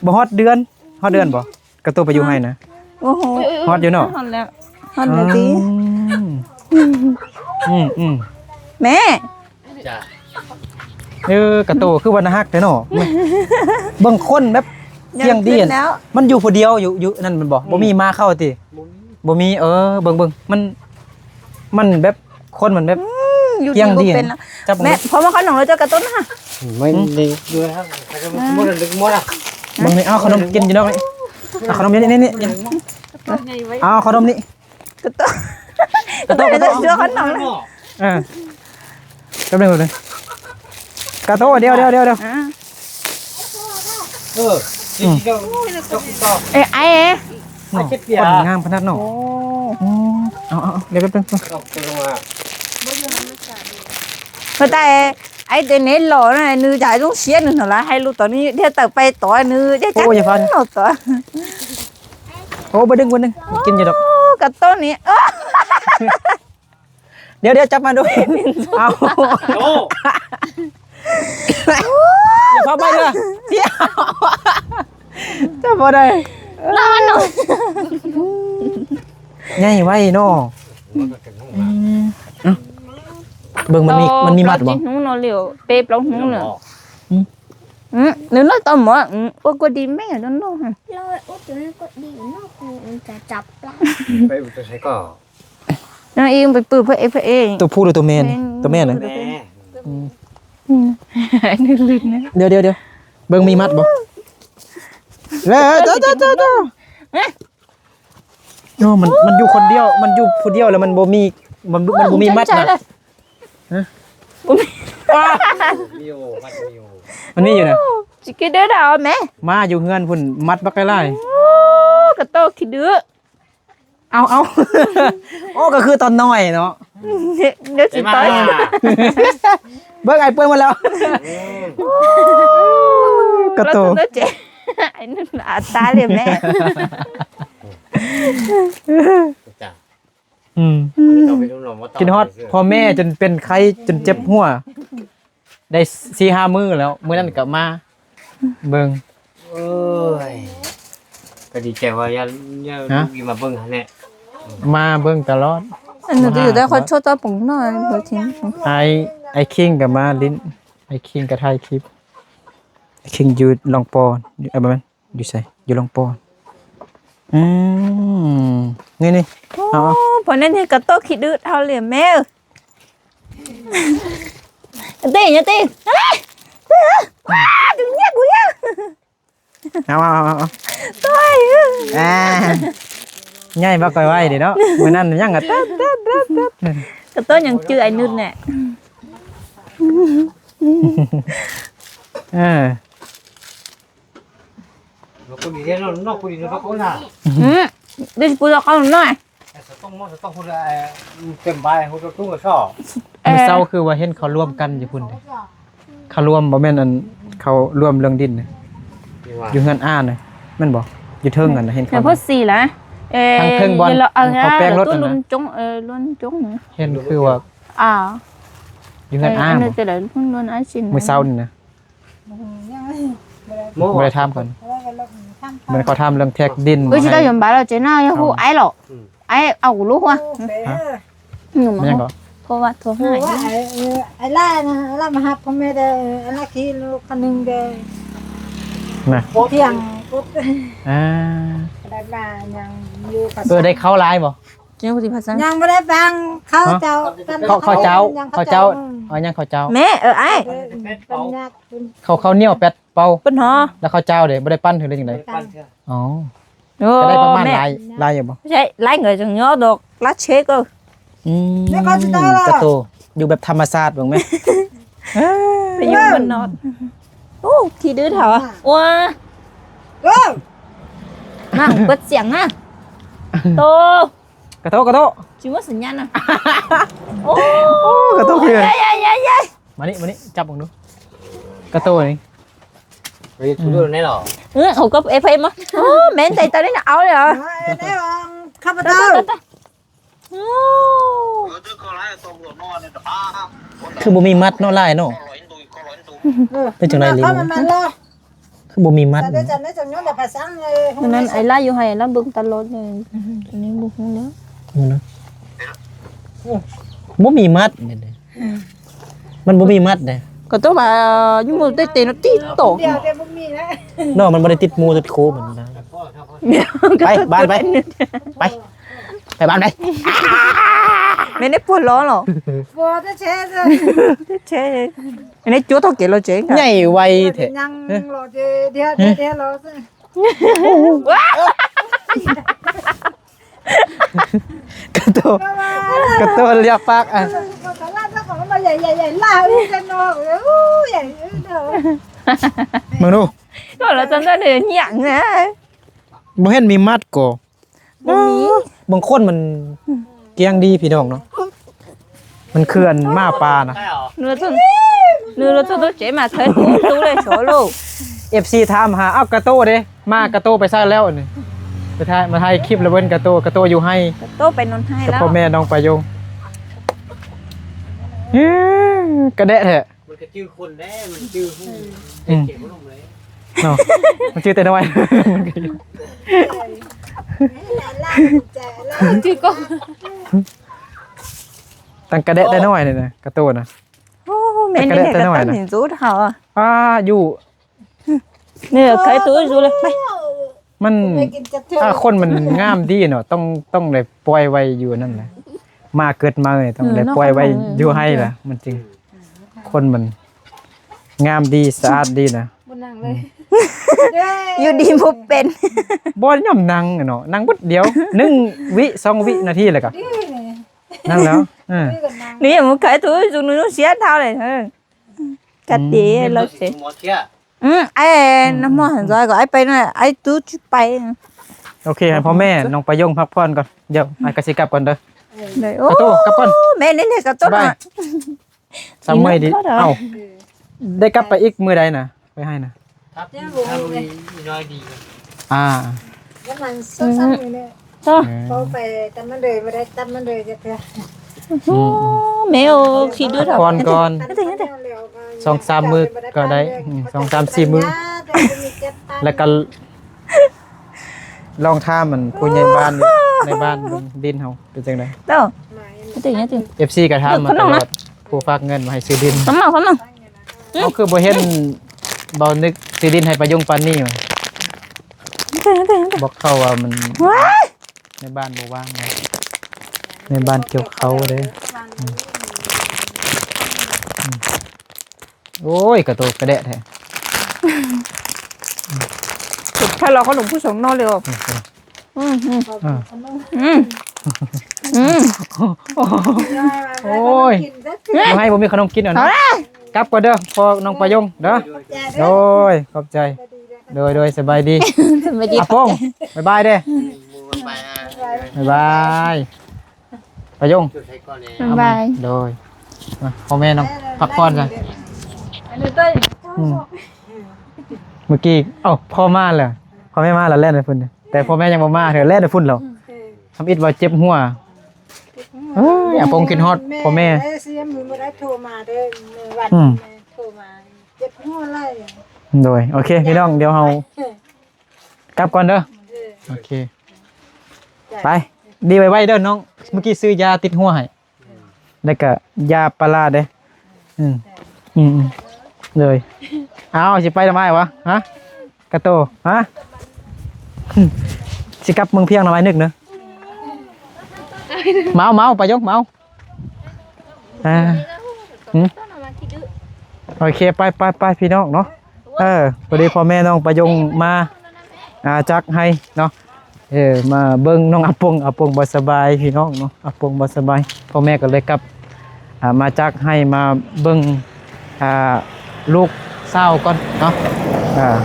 ບໍ່ຮອດເດືອນ ຮອດເດືອນບໍ່? ກະໂຕໄປຢູ່ໄຮ່ນະ. ໂອ້ໂຫ ຮອດຢູ່ເນາະ. ຮອດແລ້ວ ຮອດແລ້ວຕິ. ອືມ ອືມ ແມ່ ເອີ ກະໂຕຄືວ່າໜ້າຮັກແທ້ເນາະ. ເບິ່ງຄົນແບບ ຢ້ານ ສຽງດີ ມັນຢູ່ຜູ້ດຽວ ຢູ່ ຢູ່ນັ້ນແມ່ນບໍ່? ອືມ ບໍ່ມີໝາເຂົ້າຕິ? ບໍ່ມີ ບໍ່ມີ. ເອີ ເບິ່ງ ເບິ່ງ ມັນ ມັນແບບ ຄົນມັນແບບ ອືມ ຢູ່ ສຽງດີ ຢູ່ບໍ່ເປັນລະ. ຈັບ ແມ່ ພໍມາເຂົ້າໜອງແລ້ວເຈົ້າກະຕົ້ນຫະ. ອືມ ໄມ່ ອືມ ເດັກດ້ວຍ ໝົດ ໝົດລະ. ເບິ່ງນີ້ ເອົາຂະໜົມກິນຢູ່ນອກນີ້ ເອົາຂະໜົມນີ້ ນີ້ ນີ້ ເອົາຂະໜົມນີ້ ກະໂຕ ກະໂຕ ກະໂຕ ເອົາຂະໜົມ. ເອີ ແປັບໜຶ່ງ ແປັບໜຶ່ງ. ກະໂຕ ດຽວໆໆໆ ອ່າ ເອີ ອືມ ເອີ ໄອ້ ເນາະ ຄົນງາມຂະໜາດເນາະ ໂອ້ ອືມ ເອົາໆໆ ດຽວແປັບໜຶ່ງ ເພິ່ນໄດ້ ໄອ້ເດເນດຫຼໍ່ນະ ໜຶ່ງຈາກໂຮງຮຽນນັ້ນລະ ໃຫ້ລູກຕອນນີ້ ດຽວເຕີໄປຕໍ່ໜຶ່ງ ດຽວຈັກ ໂອ້ ຢ່າຟັນ ເນາະ ຕໍ່ ໂອ້ ບໍ່ດຶງ ບໍ່ດຶງ ກິນຢູ່ດອກ ໂອ້ ກະໂຕນີ້ ເອີ ດຽວໆ ຈັບມາດູ ເອົາ ໂອ້ ຢ່າພາໄປເດີ ດຽວ ຈັບບໍ່ໄດ້ ນອນ ໃຫຍ່ໄວເນາະ ອືມ ເບິ່ງມັນມີ ມັນມີມັດບໍ່ ເຮົາເນາະ ຫຼຽວ ເປັບເຮົາຮູ້ເນາະ ອືມ ອືມ ເນາະ ຕອນໝໍ ອືມ ໂອກະດີແມ່ ເນາະ ລາວໂອກະດີເນາະ ຈະຈັບປາ ໄປໄປໃສກໍ ນາງອີງໄປປຶບພະເອກ ພະເອກ ຕົວຜູ້ຫຼືຕົວແມ່ນີ້ ແມ່ ຕົວແມ່ນະ ແມ່ ອືມ ອືມ ດຽວໆໆ ເບິ່ງມີມັດບໍ່ ເອີ ໂຕໆໆ ໂອ້ ມັນ ມັນຢູ່ຄົນດຽວ ມັນຢູ່ຜູ້ດຽວແລ້ວມັນບໍ່ມີ ມັນ ມັນບໍ່ມີມັດນະ ຮະ ບໍ່ມີ ມີຢູ່ ມັດມີຢູ່ ມັນມີຢູ່ນະ ໂອ້ ຊິກິນໄດ້ດາວແມ່ ມາຢູ່ເຮືອນພຸ້ນ ມັດບັກຫຼາຍໆ ໂອ້ ກະໂຕຂີ້ດື້ ເອົາໆ ໂອ້ ກະຄືຕອນນ້ອຍເນາະ ດຽວຊິຕ່ອຍ ເບິ່ງໄອ້ເປື້ອນໝົດແລ້ວ ອືມ ໂອ້ ກະໂຕ ກະໂຕເຈັບ ໄອ້ນັ້ນອາຕາເລີຍແມ່ ຈ້າ ອືມ ກິນຮອດພໍ່ແມ່ຈົນເປັນໄຂ້ຈົນເຈັບຫົວ ໄດ້ສີ່ຫ້າມື້ແລ້ວ ມື້ນັ້ນກະມາເບິ່ງ ໂອ້ຍ ກະດີໃຈວ່າຢ່າ ຢ່າ ຮະ ລູກອີ່ມາເບິ່ງຫັ້ນແຫຼະ ມາເບິ່ງຕະຫຼອດ ອັນນີ້ຢູ່ໄດ້ ມາຫາຕະຫຼອດ ຂ້ອຍໂທຕອບປຶງໜ້ອຍ ບໍ່ເຖິງ ໄອ້ ໄອ້ຄິງກະມາຫຼິ້ນ ໄອ້ຄິງກະຖ່າຍຄລິບ ໄອ້ຄິງຢູ່ລອງປອ ຢູ່ ເອີ ບໍ່ແມ່ນ ຢູ່ໃສ ຢູ່ລອງປອ ອືມ ນີ້ໆ ໂອ້ ເອົາໆ ພວກນັ້ນເຮັດກະໂຕະຂີ້ດືດເຮົາເລີຍແມ່ເອີຍ ເຕະ ຢ່າເຕະ ເອີຍ ວ້າ ດຶງເຍຍ ກູເຍຍ ເອົາໆໆໆ ໂຕຍ ອ່າ ໃຫຍ່ບໍ່ຄ່ອຍໄວເດ້ເນາະ ມື້ນັ້ນຍັງກະຕັດໆໆ ກະໂຕະຫຍັງຈື່ໄອ້ນຸດແນ່ ເອີ ອືມ ເດີຊິປູດເອົາເຂົ້າໜ້ອຍ ມື້ເຊົ້າຄືວ່າເຫັນເຂົາລວມກັນຢູ່ພຸ້ນເດ້ ເຂົາລວມ ບໍ່ແມ່ນອັນ ເຂົາລວມເລື່ອງດິນນະ ຢູ່ເຮືອນອ້ານະ ແມ່ນບໍ່ ຢູ່ເທິງຫັ້ນນະ ເຫັນເຂົາ ເພິ່ນສີ່ລະ ເອີ ທາງເທິງບ່ອນ ເອີ ເຂົາແປງລົດຫັ້ນນະ ເອີ ລວນຈົງນະ ເຫັນຄືວ່າ ອ່າ ຢູ່ເຮືອນອ້ານ ເອີ ອັນນັ້ນແຕ່ລະ ລວນອ້າຍຊິນ ມື້ເຊົ້ານີ້ນະ ບໍ່ໄດ້ຖາມກ່ອນ ມັນເຂົາຖາມເລື່ອງແທກດິນ ເອີ ຊິໄດ້ຢາມບາຍແລ້ວເຈນາ ຢ່າຮູ້ອ້າຍຫຼໍ່ ອືມ ອ້າຍເອົາລູກວ່າ ຫະ ຫຍັງກໍ ໂທວ່າ ໂທຫາ ໂທວ່າ ເອີ ໄອ້ຫຼ້ານະ ໄອ້ຫຼ້າມາຮັບພໍ່ແມ່ເດີ ອັນລະຂີ່ລົດຄັນໜຶ່ງເດີ ນະ ທ່ຽງ ອ່າ ໄດ້ມາຍັງຢູ່ ເອີ ໄດ້ເຂົ້າຫຼາຍບໍ່? ຍັງບໍ່ໄດ້ຟັງ ເຂົ້າເຈົ້າ ເຂົ້າເຈົ້າ ເຂົ້າເຈົ້າ ອືມ ເອົາຍັງເຂົ້າເຈົ້າ ແມ່ ເອີ ອ້າຍ ເອີ ເຂົ້າ ເຂົ້າໜຽວແປດເປົ່າ ເປັນຫໍ ແລ້ວເຂົ້າເຈົ້າເດ ບໍ່ໄດ້ປັ້ນເທື່ອ ຫຼືຈັ່ງໃດ? ບໍ່ໄດ້ປັ້ນເທື່ອ ອໍ ໂອ້ ກໍໄດ້ປະມານ ແມ່ ຫຼາຍ ຫຼາຍຢູ່ບໍ່? ບໍ່ໃຊ່ ຫຼາຍເງິນຈັ່ງຍໍດອກ ລາເຊກເອີ ອືມ ແລ້ວເຂົາຊິໄດ້ລະ ກະໂຕ ຢູ່ແບບທຳມະຊາດເບິ່ງແມ ໄປຢູ່ບ້ານນອກ ໂອ້ ຂີ້ດື້ເຖົ້າ ວ້າ ເອີ ນາງເປີດສຽງນະ ໂຕ ກະໂຕ ກະໂຕ ຊິໝົດສັນຍານນະ ໂອ້ ກະໂຕ ຄື ຍາຍໆໆ ມານີ້ ມານີ້ ຈັບເບິ່ງດູ ກະໂຕນີ້ ເຮັດຜູ້ດຽວແນ່ເນາະ ເອີ ເຂົາກໍເອເພມາ ໂອ້ ແມ່ນໃຈຕອນນີ້ນະ ເອົາເລີຍ ເອີ ໄດ້ວ່າ ຂ້າພະເຈົ້າ ໂອ້ ຄືບໍ່ມີມັດເນາະ ຫຼາຍເນາະ ເອີ ເປັນຈັ່ງໃດລີ ມັນລອດ ຄືບໍ່ມີມັດ ແຕ່ໄດ້ຈັນໄດ້ຈັນຍ້ອນແຕ່ປາສັງ ເອີ ມື້ນັ້ນໄອ້ຫຼ້າຢູ່ໃຫ້ລາວເບິ່ງຕະຫຼອດເລີຍ ອັນນີ້ບໍ່ຮູ້ແລ້ວ ບໍ່ມີມັດ ມັນບໍ່ມີມັດເດ້ ກໍຕ້ອງວ່າຢູ່ໝູ່ເຕະໆ ເນາະ ຕິດຕໍ່ ດຽວແຕ່ບໍ່ມີນະ ເນາະ ມັນບໍ່ໄດ້ຕິດໝູ່ຕິດຄູ່ມັນນະ ໄປບ້ານໄປ ໄປ ໄປບ້ານໄປ ແມ່ນໄດ້ປົວລໍ້ເນາະ ປົວແທ້ໆ ແທ້ໆ ອັນນີ້ຈົວເທົ່າເກໂລເຈງ ໃຫຍ່ໄວແທ້ ຍັງລໍເຈ ດຽວ ດຽວລໍ ກະໂຕ ກະໂຕລຽກປາກ ອ່ະ ໃຫຍ່ໆ ລາວເອີຍ ເນາະ ເອີຍ ເນາະ ເບິ່ງດູ ກໍລະຈັ່ງໃດ ຫຍັງນະ ບໍ່ເຫັນມີມັດກໍ ບໍ່ມີ ບາງຄົນມັນ ອືມ ກ້ຽງດີພີ່ນ້ອງເນາະ ມັນຄືອັນໝາປ່ານະ ໜູຈະ ໜູຈະໂຕເຈມາເທີຕູຕູ້ເລີຍໂຊໂລ ເອັຟຊີຖາມຫາ ເອົ້າ ກາໂຕເດ້ ໝາກາໂຕໄປໃສແລ້ວນີ້ ໄປຖ່າຍ ມາຖ່າຍຄລິບລະເບິ່ງກາໂຕ ກາໂຕຢູ່ໄຮ່ ກາໂຕໄປນອນໄຮ່ແລ້ວ ກັບພໍ່ແມ່ນ້ອງປາຍົງ ເອີ ກະແດະແທ້ ມັນກະຈື່ຄົນແດ່ ມັນຈື່ຫູ ອືມ ເຈັບບໍ່ລົງເລີຍ ເນາະ ມັນຈື່ແຕ່ນ້ອຍ ຈື່ກໍ ຕັ້ງກະແດະແຕ່ນ້ອຍນີ້ນະ ກາໂຕນະ ໂອ້ ແມ່ນແທ້ ກະແດະແຕ່ນ້ອຍນະ ຕັດຫີນສູດເຮົາ ອ່າ ຢູ່ ນີ້ ໄຄຕູຢູ່ເລີຍ ໄປ ມັນ ໄປກິນຈັກເທື່ອ ອ່າ ຄົນມັນງາມດີເນາະ ຕ້ອງ ຕ້ອງໄດ້ປ່ອຍໄວ້ຢູ່ນັ້ນແຫຼະ ໝາເກີດມານີ້ຕ້ອງໄດ້ປ່ອຍໄວ້ ເອີ ເນາະ ຢູ່ໄຮ່ລະ ມັນຈຶ່ງ ຄົນມັນງາມດີ ສະອາດດີນະ ບໍ່ນັ່ງເລີຍ ອືມ ຢູ່ດີບໍ່ເປັນ ບໍ່ຍອມນັ່ງເນາະ ນັ່ງບຶດດຽວ ໜຶ່ງວິ ສອງວິນາທີ ແລ້ວກໍ ນັ້ນແຫຼະ ເອີ ນີ້ມັນໄຄຕູຢູ່ໜູເສຍເທົ່າເລີຍ ເອີ ກັດດີ ອືມ ລາວເສຍ ອືມ ໄອ້ ອືມ ນ້ຳມັນຫັ້ນ ຈອຍກໍໄອ້ໄປນະ ໄອ້ຕູ້ຊິໄປ ໂອເຄ ໃຫ້ພໍ່ແມ່ນ້ອງປາຍົງພັກຜ່ອນກ່ອນ ດຽວອ້າຍກໍຊິກັບກ່ອນເດີ ເອີ ໂອ້ ກາໂຕກັບກ່ອນ ແມ່ນແທ້ ກາໂຕ ສະບາຍ ສາວເມື່ອຍດີ ເອົ້າ ໄດ້ກັບໄປອີກມື້ໃດນະ ໄປໃຫ້ນະ ຄັບ ຄັບ ອີກໜ້ອຍດຽວ ອ່າ ປະມານສອງສາມມື້ນີ້ ເອີ ພໍໄປຕັດມັນເລີຍ ບໍ່ໄດ້ຕັດມັນເລີຍຈັກເທື່ອ ອືມ ໂອ້ ແມ່ໂອ ຂີ້ດື້ ພັກຜ່ອນກ່ອນ ສອງສາມມື້ກໍໄດ້ ອືມ ສອງສາມສີ່ມື້ ແລ້ວກໍລອງຖາມອັນຜູ້ໃຫຍ່ບ້ານ ໃນບ້ານດິນເຮົາເປັນຈັ່ງໃດ ເອີ ເອັຟຊີກໍຖາມມາຕະຫຼອດ ຜູ້ຝາກເງິນມາໃຫ້ຊື້ດິນ ເອົາ ຄືບໍ່ເຫັນ ບໍ່ນຶກຊື້ດິນໃຫ້ປາຍຸງປານນີ້ຫວາ ບອກເຂົາວ່າມັນ ວ້າຍ ໃນບ້ານບໍ່ວ່າງນະ ໃນບ້ານກ່ຽວເຂົ້າເດ້ ອືມ ອືມ ໂອ້ຍ ກະໂຕກະແດະແທ້ ຖ້າເຮົາເອົາຂະໜົມຜູ້ສອງໜໍ່ເລີຍອອກ ອືມ ອືມ ອືມ ອືມ ອືມ ໂອ້ຍ ບໍ່ໃຫ້ ບໍ່ມີຂະໜົມກິນເອົານະ ເອົາລະ ກັບກ່ອນເດີ ພໍ່ນ້ອງປາຍົງເດີ ໂດຍ ຂອບໃຈ ໂດຍ ໂດຍ ສະບາຍດີ ສະບາຍດີ ອາປົງ ຂອບໃຈ ບາຍບາຍເດີ ບາຍບາຍ ບາຍບາຍ ປາຍົງ ບາຍບາຍ ໂດຍ ມາ ພໍ່ແມ່ນ້ອງພັກຜ່ອນຊະ ອືມ ເມື່ອກີ້ ເອົ້າ ພໍ່ມາແລ້ວ ພໍ່ແມ່ມາແລ້ວ ແລ່ນໄປພຸ້ນ ແຕ່ພໍ່ແມ່ຍັງບໍ່ມາເທື່ອ ແລ່ນໄປພຸ້ນແລ້ວ ທຳອິດວ່າເຈັບຫົວ ເອີຍ ອາປົງຄິດຮອດພໍ່ແມ່ ແມ່ ເສຍມື້ບໍ່ໄດ້ໂທມາເດີ ມື້ວັນ ອືມ ແມ່ໂທມາ ເຈັບຫົວຫຼາຍ ໂດຍ ໂອເຄ ພີ່ນ້ອງ ດຽວເຮົາ ກັບກ່ອນເດີ ເອີ ໂອເຄ ໄປ ດີໄວໆເດີນ້ອງ ເມື່ອກີ້ຊື້ຢາຕິດຫົວໃຫ້ ແລ້ວກະຢາປາລາເດ້ ອືມ ອືມໆ ເລີຍ ເອົາ ຊິໄປທຳໄມວະ ຮະ ກະໂຕ ຮະ ຊິກັບເມືອງພຽງນຳອ້າຍນຶກເດີ ເມົາ ເມົາ ປາຍົງ ເມົາ ອ່າ ຫືມ ໂອເຄ ໄປ ໄປ ໄປ ພີ່ນ້ອງເນາະ ເອີ ພໍດີພໍ່ແມ່ນ້ອງປາຍົງມາ ອ່າ ຈາກໄຮ່ເນາະ ເອີ ມາເບິ່ງນ້ອງອາປົງ ອາປົງບໍ່ສະບາຍພີ່ນ້ອງເນາະ ອາປົງບໍ່ສະບາຍ ພໍ່ແມ່ກໍເລີຍກັບ ອ່າ ມາຈາກໄຮ່ມາເບິ່ງ ອ່າ ລູກສາວກ່ອນເນາະ ອ່າ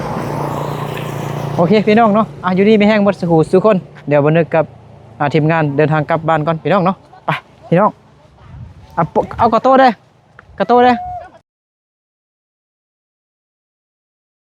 ໂອເຄ ພີ່ນ້ອງເນາະ ອ່າ ຢູ່ດີມີແຮງໝົດສູ່ຜູ້ສູ່ຄົນ ດຽວບໍ່ນຶກກັບ ອ່າ ທີມງານເດີນທາງກັບບ້ານກ່ອນພີ່ນ້ອງເນາະ ໄປ ພີ່ນ້ອງ ເອົາ ເອົາກະໂຕເດ້ ກະໂຕເດ້